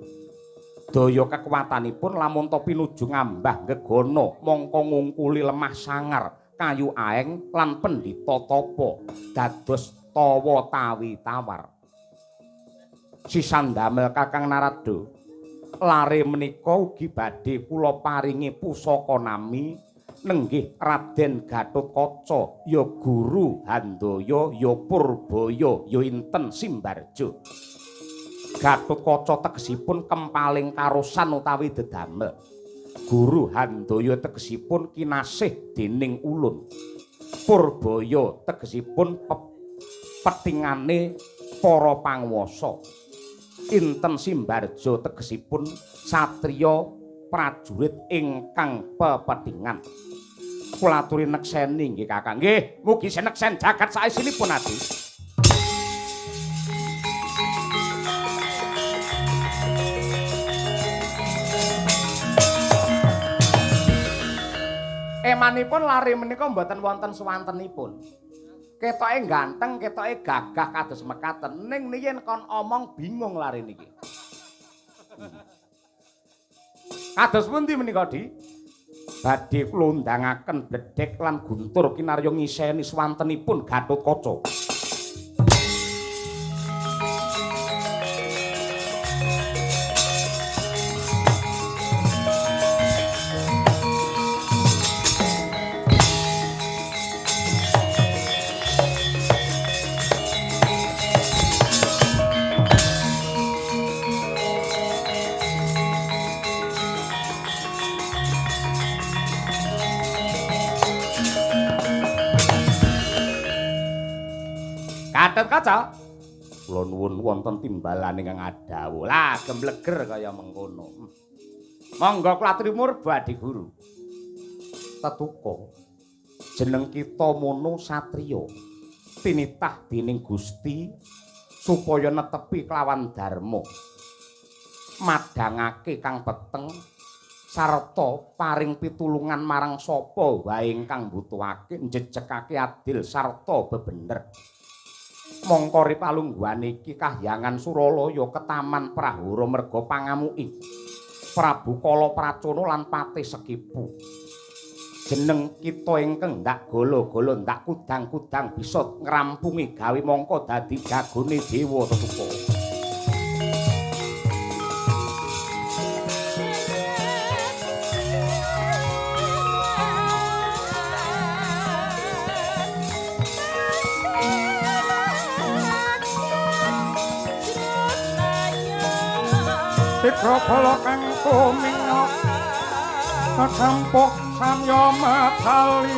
Daya kekuatanipun lamun ta pinuju ngambah gegana mongko ngungkuli lemah sangar, kayu aeng lan pendhita tapa dados tawa tawi tawar. Sisan damel Kakang Narada, lare menika ugi badhe kula paringi pusaka nami nenggih Raden Gatotkaca, ya Guru Handaya, ya Purbaya, ya Inten Simbarjo. Gatotkaca tegesipun kempaling karosan utawi dedamel. Guru Handaya tegesipun kinasih dening ulun. Purbaya tegesipun petingane para panguwasa. Inten Simbarjo tegesipun satriya prajurit ingkang pepetingan. Kula aturi nekseni nggih Kakang. Nggih, mugi sineksen jagat saesinipun adi. Emanipun lare menika mboten wonten suwantenipun. Ketoke ganteng, ketoke gagah kados mekaten. Ning yen kon omong bingung lare niki. Kados pundi menika, Di? Badhe kula undangaken Bledhek lan Guntur kinarya ngiseni swantenipun Gatotkaca. Gatotkaca, kula nuwun wonten timbalan ingkang adhawuh. Lah gembleger kaya mengkono. Monggo kula aturi murba Adi Guru. Tetuka jeneng kita mono satriya tinitah dening Gusti supaya netepi kelawan dharma, madhangake kang peteng sarta paring pitulungan marang sapa wae ingkang mbutuhake, njejegake adil sarta bebener. Mongko ripalungguhan iki kahyangan Suralaya ketaman prahara merga pangamuki Prabu Kala Pracona lan Patih Sekipu. Jeneng kita ingkang ndak gala-gala ndak kudang-kudang bisa ngrampungi gawe mongko dadi jagone dewa tetuka. Tigrabala kang tuminga kacampuh samya matali.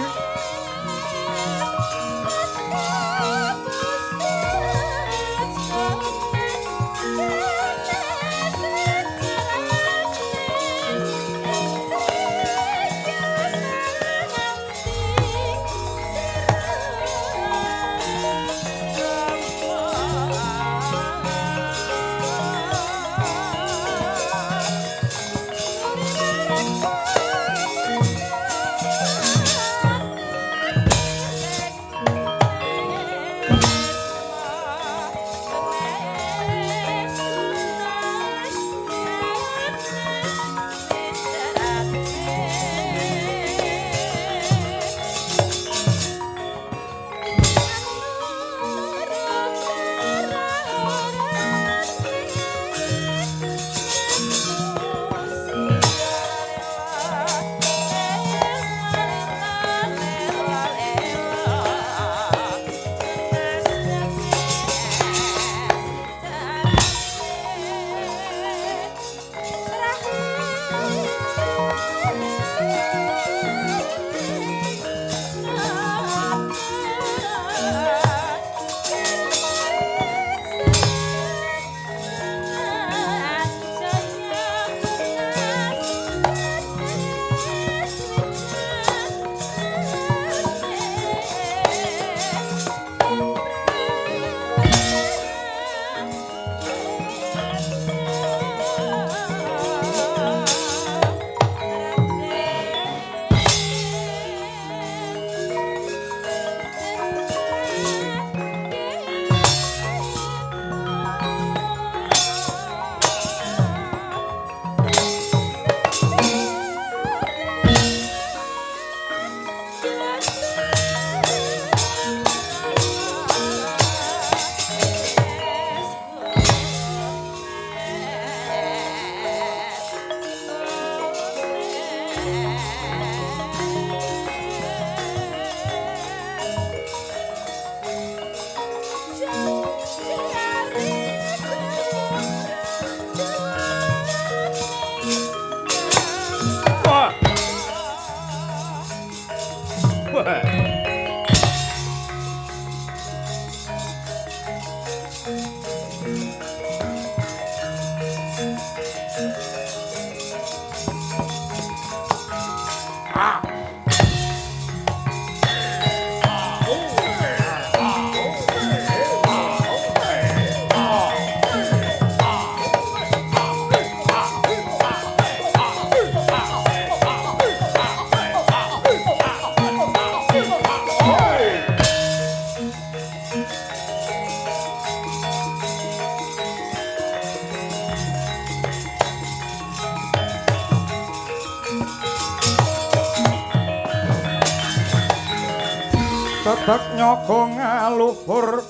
Dedek nyaga ngaluhur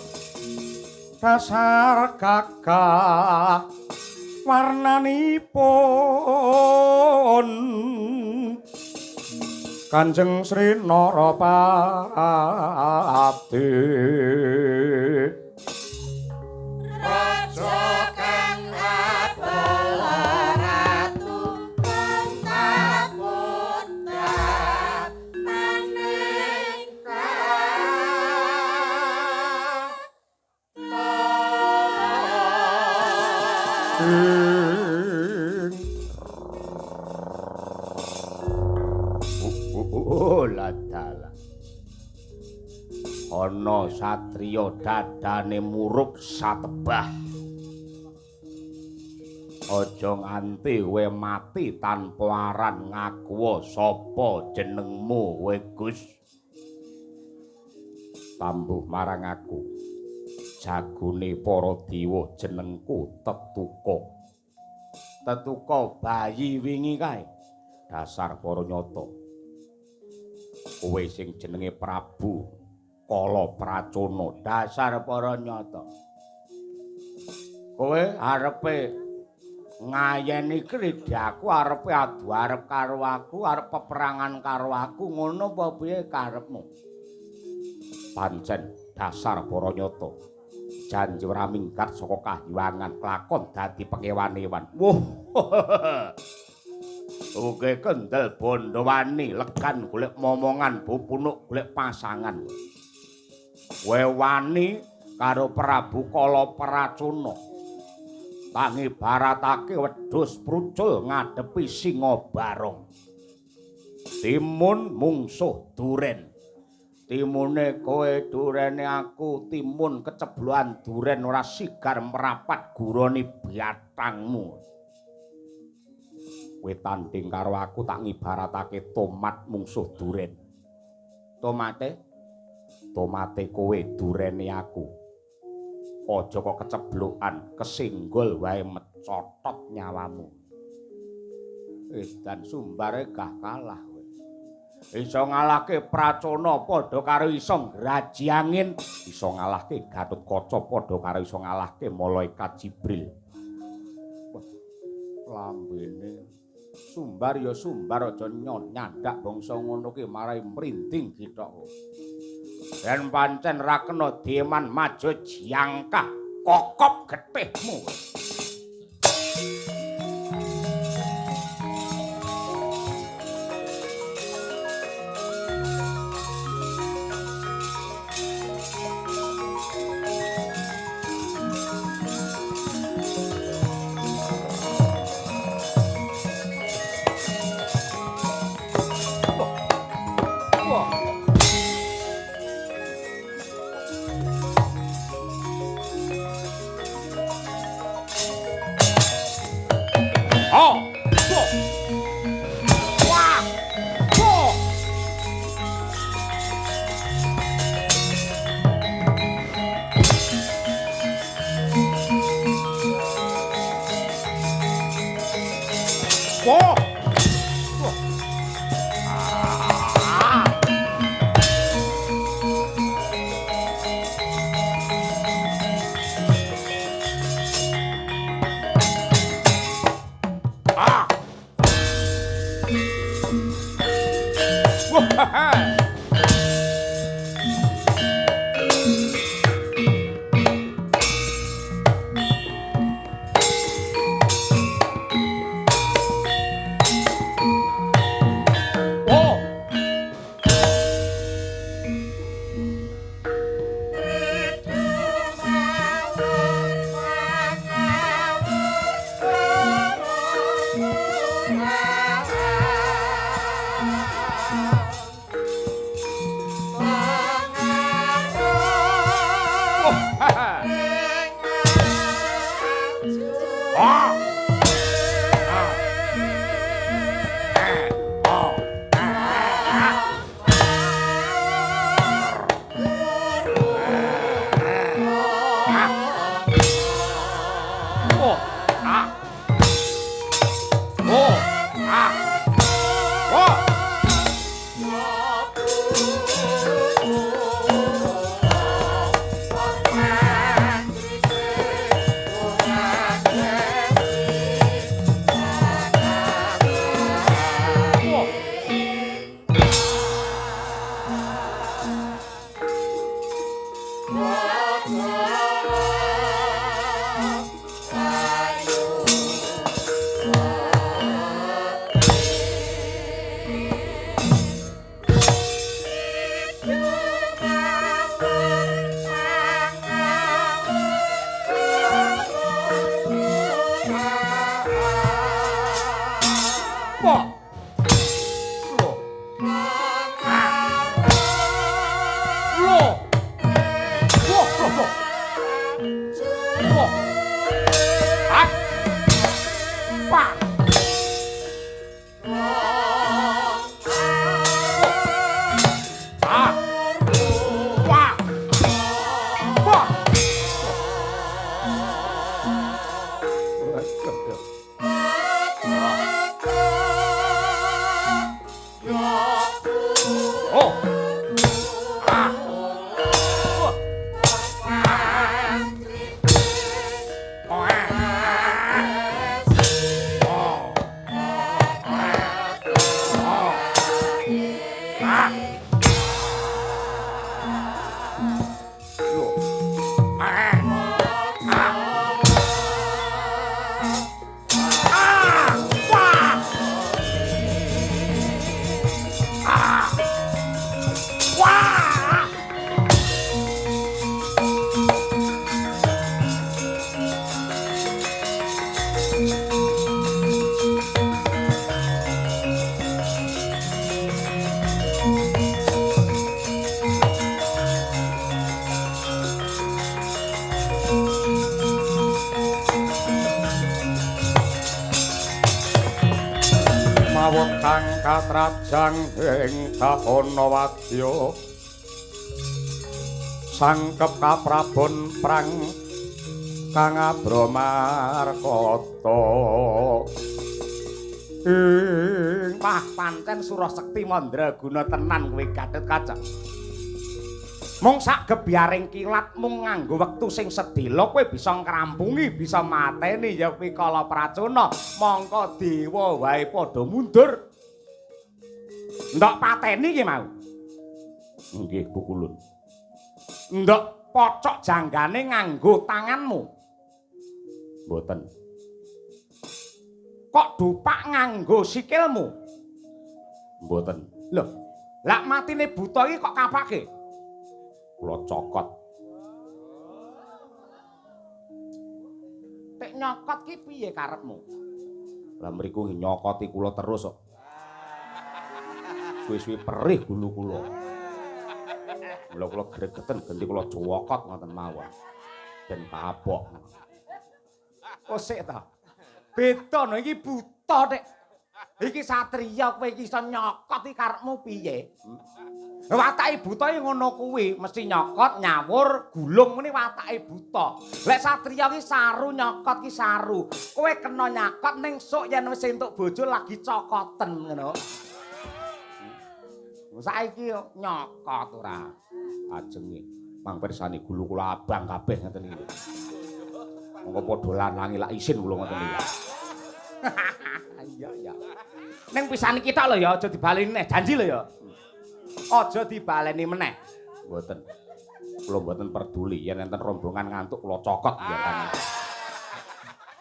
dasar gagah warnanipun Kanjeng Sri Narapati. Raja kang abala ratu bentak putra manengka. Ladala. Ana satriya dadane murub satebah. Aja nganti kowe mati tanpa aran ngaku sapa jenengmu kowe Gus. Tambuh marang aku. Jagone para dewa jenengku Tetuka. Tetuka bayi wingi kae. Dasar para nyata. Kowe sing jenenge Prabu Kala Pracona, dasar para nyata. Kowe arepe ngayeni kridhaku, arepe adu arep karo aku, arep peperangan karo aku, ngono apa piye karepmu? Pancen dasar para nyata. Janji ora minggat saka kahyangan kelakon dadi pengewan-ewan. Wuh. Oke kendel bondo wani legan golek momongan pupunuk golek pasangan. Kowe wani karo Prabu Kala Pracona. Tangi baratake wedhus prucul ngadepi singa barong. Timun mungsuh duren. Timune kowe durene aku, timun kecebloan duren ora sigar merapat gurone biatangmu. Kowe tanding karo aku tak ngibaratake tomat mungsuh duren. Tomate? Tomate kowe durene aku. Aja kok keceblokan, kesenggol wae mecotot nyawamu. Edan sumbare gah kalah kowe. Iso ngalahke Pracona padha karo iso ngraji angin, iso ngalahke Gatotkaca padha karo iso ngalahke malaikat Jibril. Wah, lambene Sumbar ya sumbar aja nyandak bangsa ngono ki marai mrinding githok. Yen pancen ra kena dieman maju jangkah kokop getihmu. Katrajang ing kahana wadya sangkep kaprabon prang kang abramarkata ing wah pancen Surasekti mandraguna tenan kowe Gatotkaca. Mung sak gebyaring kilat mung nganggo wektu sing sedhela kowe bisa ngrampungi, bisa mateni ya kuwi Kala Pracona. Mongko dewa wae padha mundur. Ndok pateni ki mau. Nggih, Bu Kulun. Ndok pocok janggane nganggo tanganmu. Mboten. Kok dupak nganggo sikilmu? Mboten. Lho, lak matine buta iki kok kapake? Kula cokot. Tek nyokot ki piye karepmu? Lah mriku nyokoti kula terus kok. Suwi-suwi perih gulu kula. Mula kula gregeten genti kula cokot ngoten mawon. Ben kapok. Oh sik ta. Beda no iki buta tek. Iki satriya kowe iki iso nyokot iki karepmu piye? Watake buta iki ngono kuwi, mesti nyokot, nyawur, gulung ngene watake buta. Lek satriya ki saru nyokot ki saru. Kowe kena nyakot ning sok yen wis entuk bojo lagi cokoten ngono. Saiki nyokot ora ajenge. Mang pirsani gulu kula abang kabeh ngeten iki. Monggo padha lanange lak isin kula ngoten iki. Iya ya. Ning pisan iki tok lho ya, aja dibaleni neh, janji lho ya. Aja dibaleni meneh. Mboten. Kula mboten peduli yen enten rombongan ngantuk kula cokot ya kan.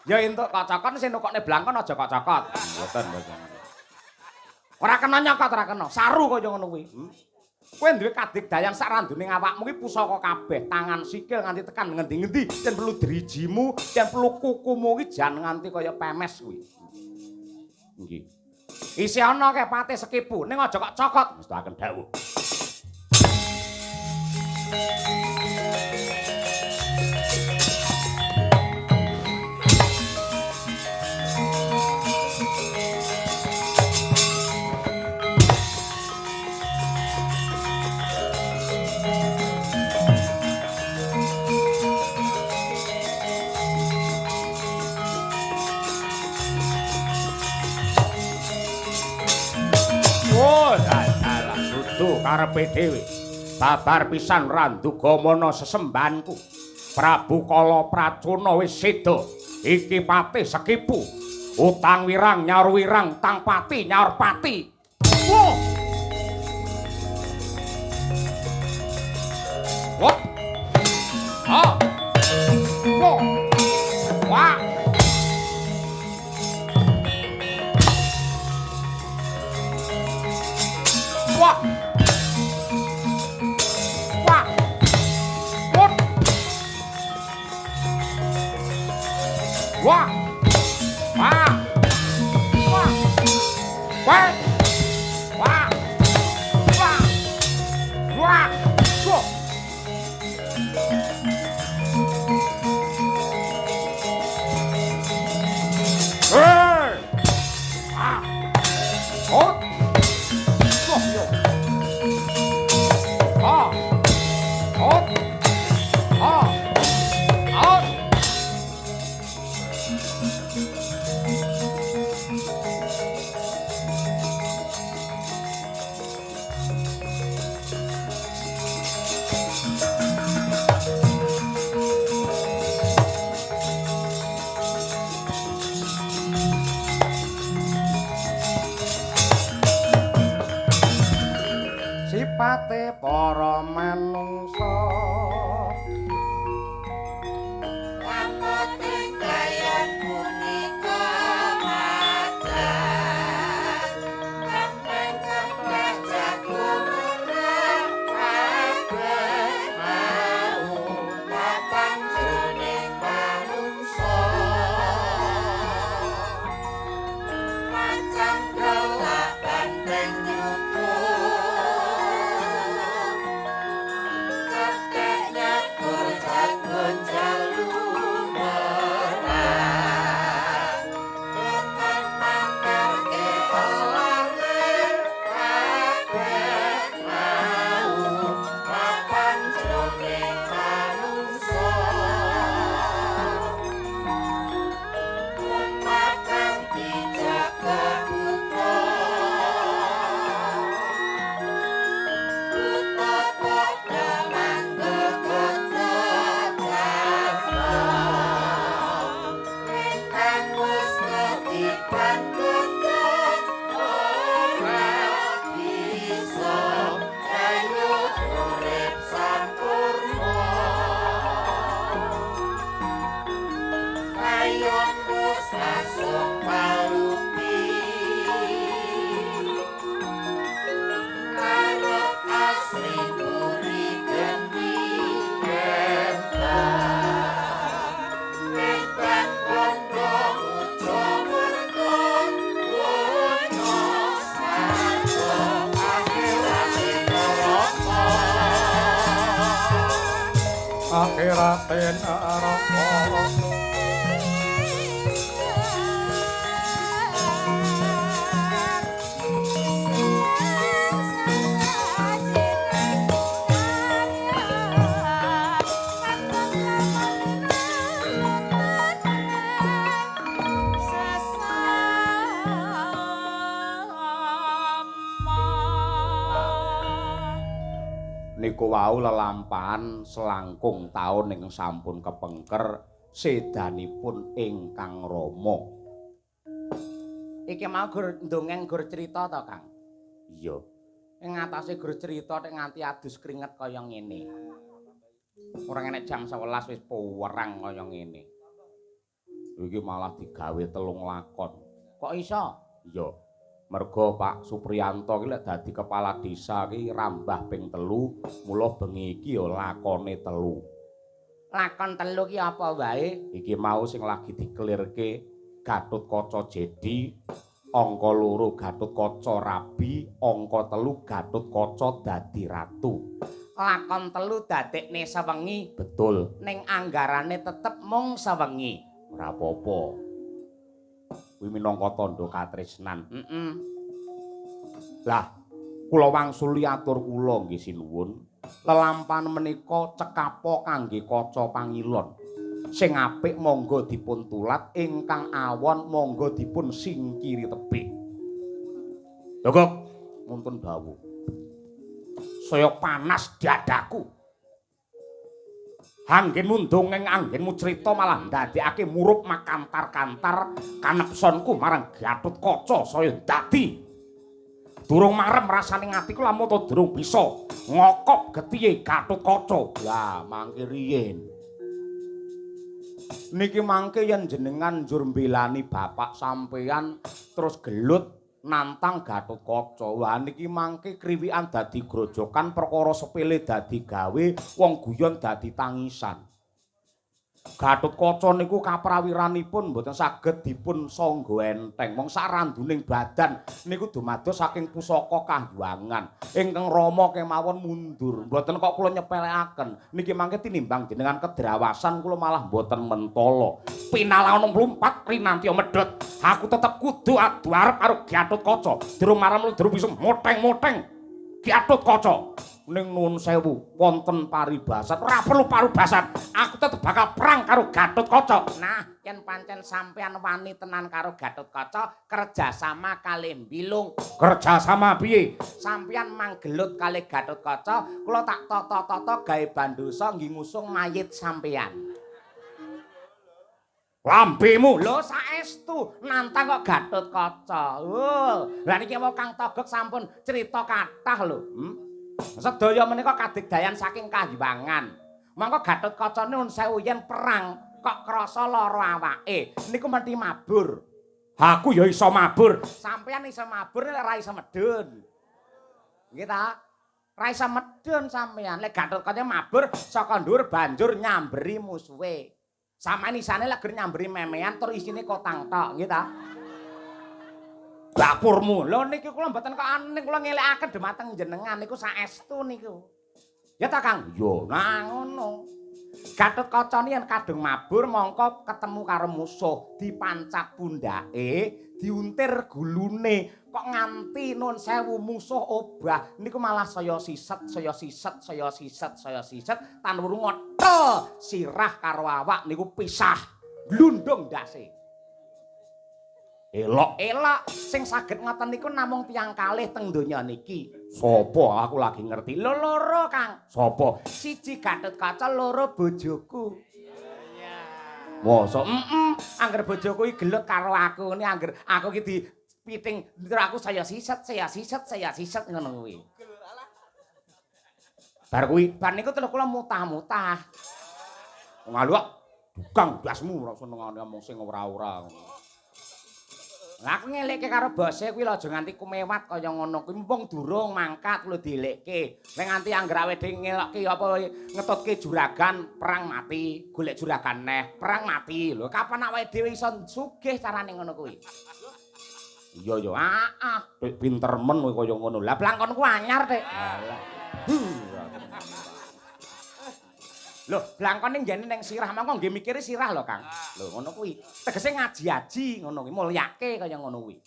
Ya entuk kok cokot sing nukokne blangkon aja kok cokot. Mboten, mboten. Ora kena nyokot, ora kena. Saru kaya ngono kuwi. Kowe duwe kadigdayan sak randune awakmu kuwi pusaka kabeh, tangan sikil nganti tekan ngendi-ngendi, yen perlu drijimu, yen perlu kukumu kuwi jan nganti kaya pemes kuwi. Nggih. Isih ana kae pate sekipu, ning aja kok cokot. Mestakaken dawuh. Karepe dhewe babar pisan Randugamana sesembahanku. Prabu Kala Pracona wis seda. Iki patih sekipu. Utang wirang nyaur wirang, tang pati nyaur pati. Wah. Wah. Wah. Wah. Wah. Wah. Wah. Wah. Wah. Wah. Hey. Ah. Oh. Wah, yo. Ah. Oh. Ah. Ah. Sipate para manungsa Lamoting kayon punika macan kempeng-kempeng jago merah kabeh mau papan jroning manungsa macan gelak banteng nyukur kekek nyakur jago jalu merah tekan mamerke olare kabeh mau papan jroning manungsa makan dijaga buta buta padha manggo kejaga ingkang wis ketiban geget ora bisa gayut urip sampurna kayon wis asup palupi ngarep asri buri geni Edan bondo ujo mergo donya swarga Akhirate neraka. Akhirate neraka. Niku wau lelampahan selangkung taun ingkang sampun kepengker sedanipun ingkang Rama. Iki mau gur ndongeng gur crita to, Kang? Iya. Ing ngatasé gur crita nek nganti adus keringet kaya ngene. Ora enek jam 11 wis puwerang kaya ngene. Iki malah digawe telung lakon. Kok iso? Iya. Mergo Pak Supriyanto ki lek dadi kepala desa ki rambah ping 3, mula bengi iki ya lakone 3. Lakon 3 ki apa wae? Iki mau sing lagi dikelirke Gatotkaca Jedi, angka 2 Gatotkaca rabi, angka 3 Gatotkaca dadi ratu. Lakon 3 dadekne sewengi. Betul. Ning anggarane tetep mung sewengi. Ora apa-apa. Kuwi minangka tandha katresnan. Heeh. Lah, kula wangsuli atur kula nggih sinuwun. Lelampahan menika cekapo kangge kaca pangilon. Sing apik monggo dipun tulat, ingkang awon monggo dipun singkiri tebih. Dogok muntun dawuh. Saya panas dadaku. Anggenmu ndongeng, anggenmu crita malah ndadekake murup makantar-kantar kanepsonku marang Gatotkaca saya dadi. Durung marem rasane atiku lamun to durung bisa ngokop getihe Gatotkaca. Lah mangke riyin. Niki mangke yen jenengan njur mbelani bapak sampeyan terus gelut nantang Gatotkaca. Wah niki mangke kriwikan dadi grojokan, perkara sepele dadi gawe, wong guyon dadi tangisan. Gatotkaca niku kaprawiranipun mboten saged dipun sangga enteng. Mong saranduning badan niku dumados saking pusaka kahyangan. Ingkang Rama kemawon mundur. Mboten kok kula nyepelekaken. Niki mangke tinimbang jenengan kedrawasan kula malah mboten mentala. Pinalaon mlumpat rinantiya medhot. Aku tetep kudu adu arep karo Gatotkaca. Durung marem durung bisa moteng-moteng Gatotkaca. Ning nuwun sewu wonten paribasan. Ora perlu paribasan. Aku tetep bakal perang karo Gatotkaca. Nah, yen pancen sampean wani tenan karo Gatotkaca, kerjasama kalih Bilung. Kerjasama piye? Sampean manggelut kalih Gatotkaca, kula tak tata-tata gawe bandosa nggih ngusung mayit sampean. Lambemu lho saestu nantang kok Gatotkaca. Oh, lha niki wau Kang Togog sampun crita kathah lho. Sedaya menika kadigdayan saking kahyangan. Mangko Gatotkaca nuwun sewu yen perang kok krasa lara awake niku mesti mabur. Aku ya iso mabur. Sampeyan iso mabur nek ora iso medhun. Nggih ta? Ora iso medhun sampeyan. Lek Gatotkaca mabur saka dhuwur banjur nyamberi musuhe. Sampeyan isane lek nyamberi memean tur isine kotang tok, nggih ta? Dapurmu. Lho niki kula mboten kok aneh kula ngelekaken dhumateng jenengan niku saestu niku. Ya ta Kang? Iya. Nah ngono. Gatotkaca yen kadung mabur mongko ketemu karo musuh, dipancak pundhake, diuntir gulune, kok nganti nun sewu musuh obah niku malah saya siset, saya siset, saya siset, saya siset tan wurung ngothel sirah karo awak niku pisah, glundung ndase. Elok, elok sing saged ngoten niku namung tiyang kalih teng donya niki. Sopo? Aku lagi ngerti. Lho loro, Kang. Sopo? Siji Gatotkaca, loro bojoku. Mosok? Angger bojoku iki gelut karo aku ngene, angger aku iki dipiting terus aku saya siset, saya siset, saya siset ngono kuwi. Bar kuwi, bar niku terus kula mutah-mutah. Ngalu kok dukang ndasmu ora senengane omong sing ora-ora. Lah aku ngelekke karo bose kuwi lho aja nganti kumewat kaya ngono kuwi mumpung durung mangkat lho dielekke. Nek nganti angger awake dhewe ngelokke apa ngetutke juragan perang mati, golek juragan neh, perang mati. Lho kapan awake dhewe iso sugih carane ngono kuwi? Iya ya, heeh. Dik pinter men kowe kaya ngono. Lah blangkonku anyar, Dik. Alah. Lho, blangkone nggene ning sirah mongko nggih mikire sirah lho, Kang. Lho ngono kuwi. Tegese ngaji-aji ngono kuwi, mulyake kaya ngono kuwi.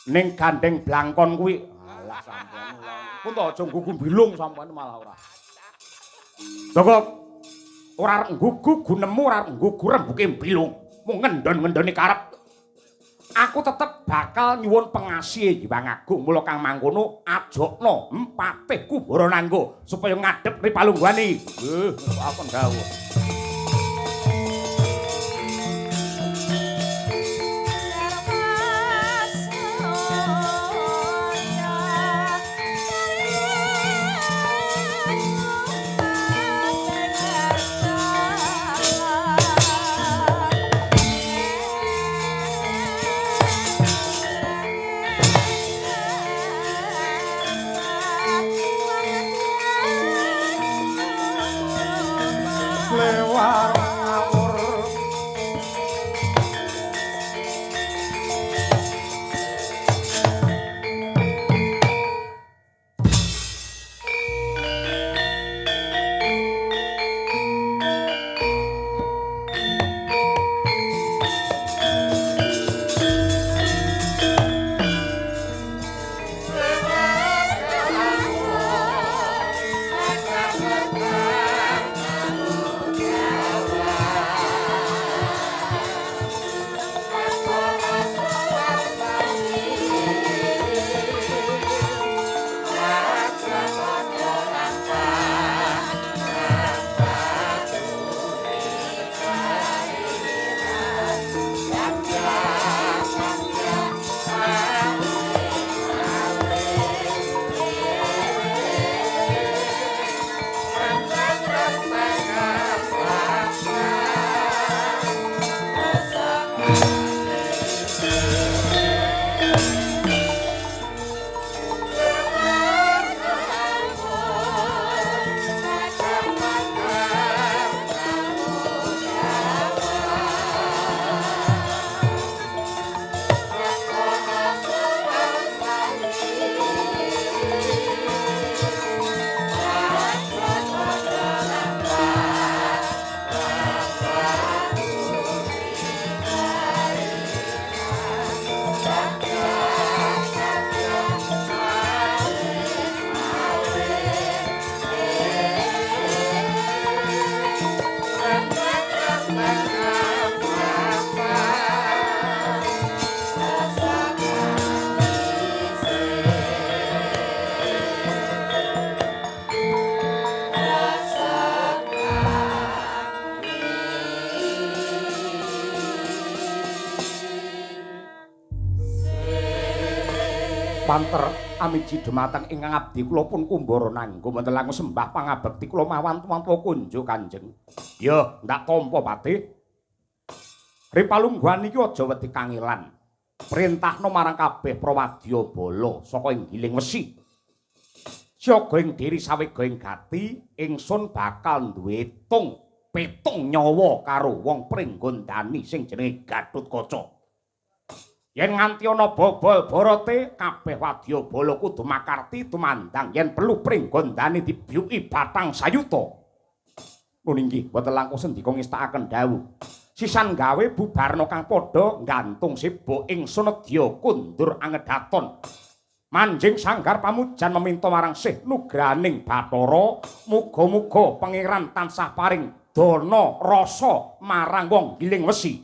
Ning gandeng blangkon kuwi. Alah sampean ora. Pun to aja nggugu bilung sampean malah ora. Jogok. Ora arep nggugu gunemu, ora arep nggugu rembuke bilung. Mung ngendon-ngendone karep. Aku tetep bakal nyuwun pengasih Hyang Agung. Mula kang mangkono ajokno Patih Kubara Nangga supaya ngadhep ri palungguhane. Nggih, aku dawuh. Panter amiji dumateng ingkang abdi kula pun kumbara nanggo wonten langkung sembah pangabekti kula mawantu-wantu kunjuk Kanjeng. Ya, ndak tampa Patih. Ripalungguhan iki aja wedi kangelan. Perintahno marang kabeh prawadya bala saka ing Giling Wesi. Siaga ing diri sawega ing gati, ingsun bakal duwe tung pitung nyawa karo wong Pringgondani sing jenenge Gathotkaca. Yen nganti ana bobol borote, kabeh wadya bala kudu makarti tumandang yen perlu Pringgondani dibyuki batang sayuta. Nun inggih, boten langkung sendika ngestakaken dawuh. Sisan gawe bubarna kang padha nggantung seba ingsun nedya kundur angedaton. Manjing sanggar pamujan meminta marang Sih Nugraning Bathara, muga-muga pangeran tansah paring dana rasa marang wong Giling Wesi.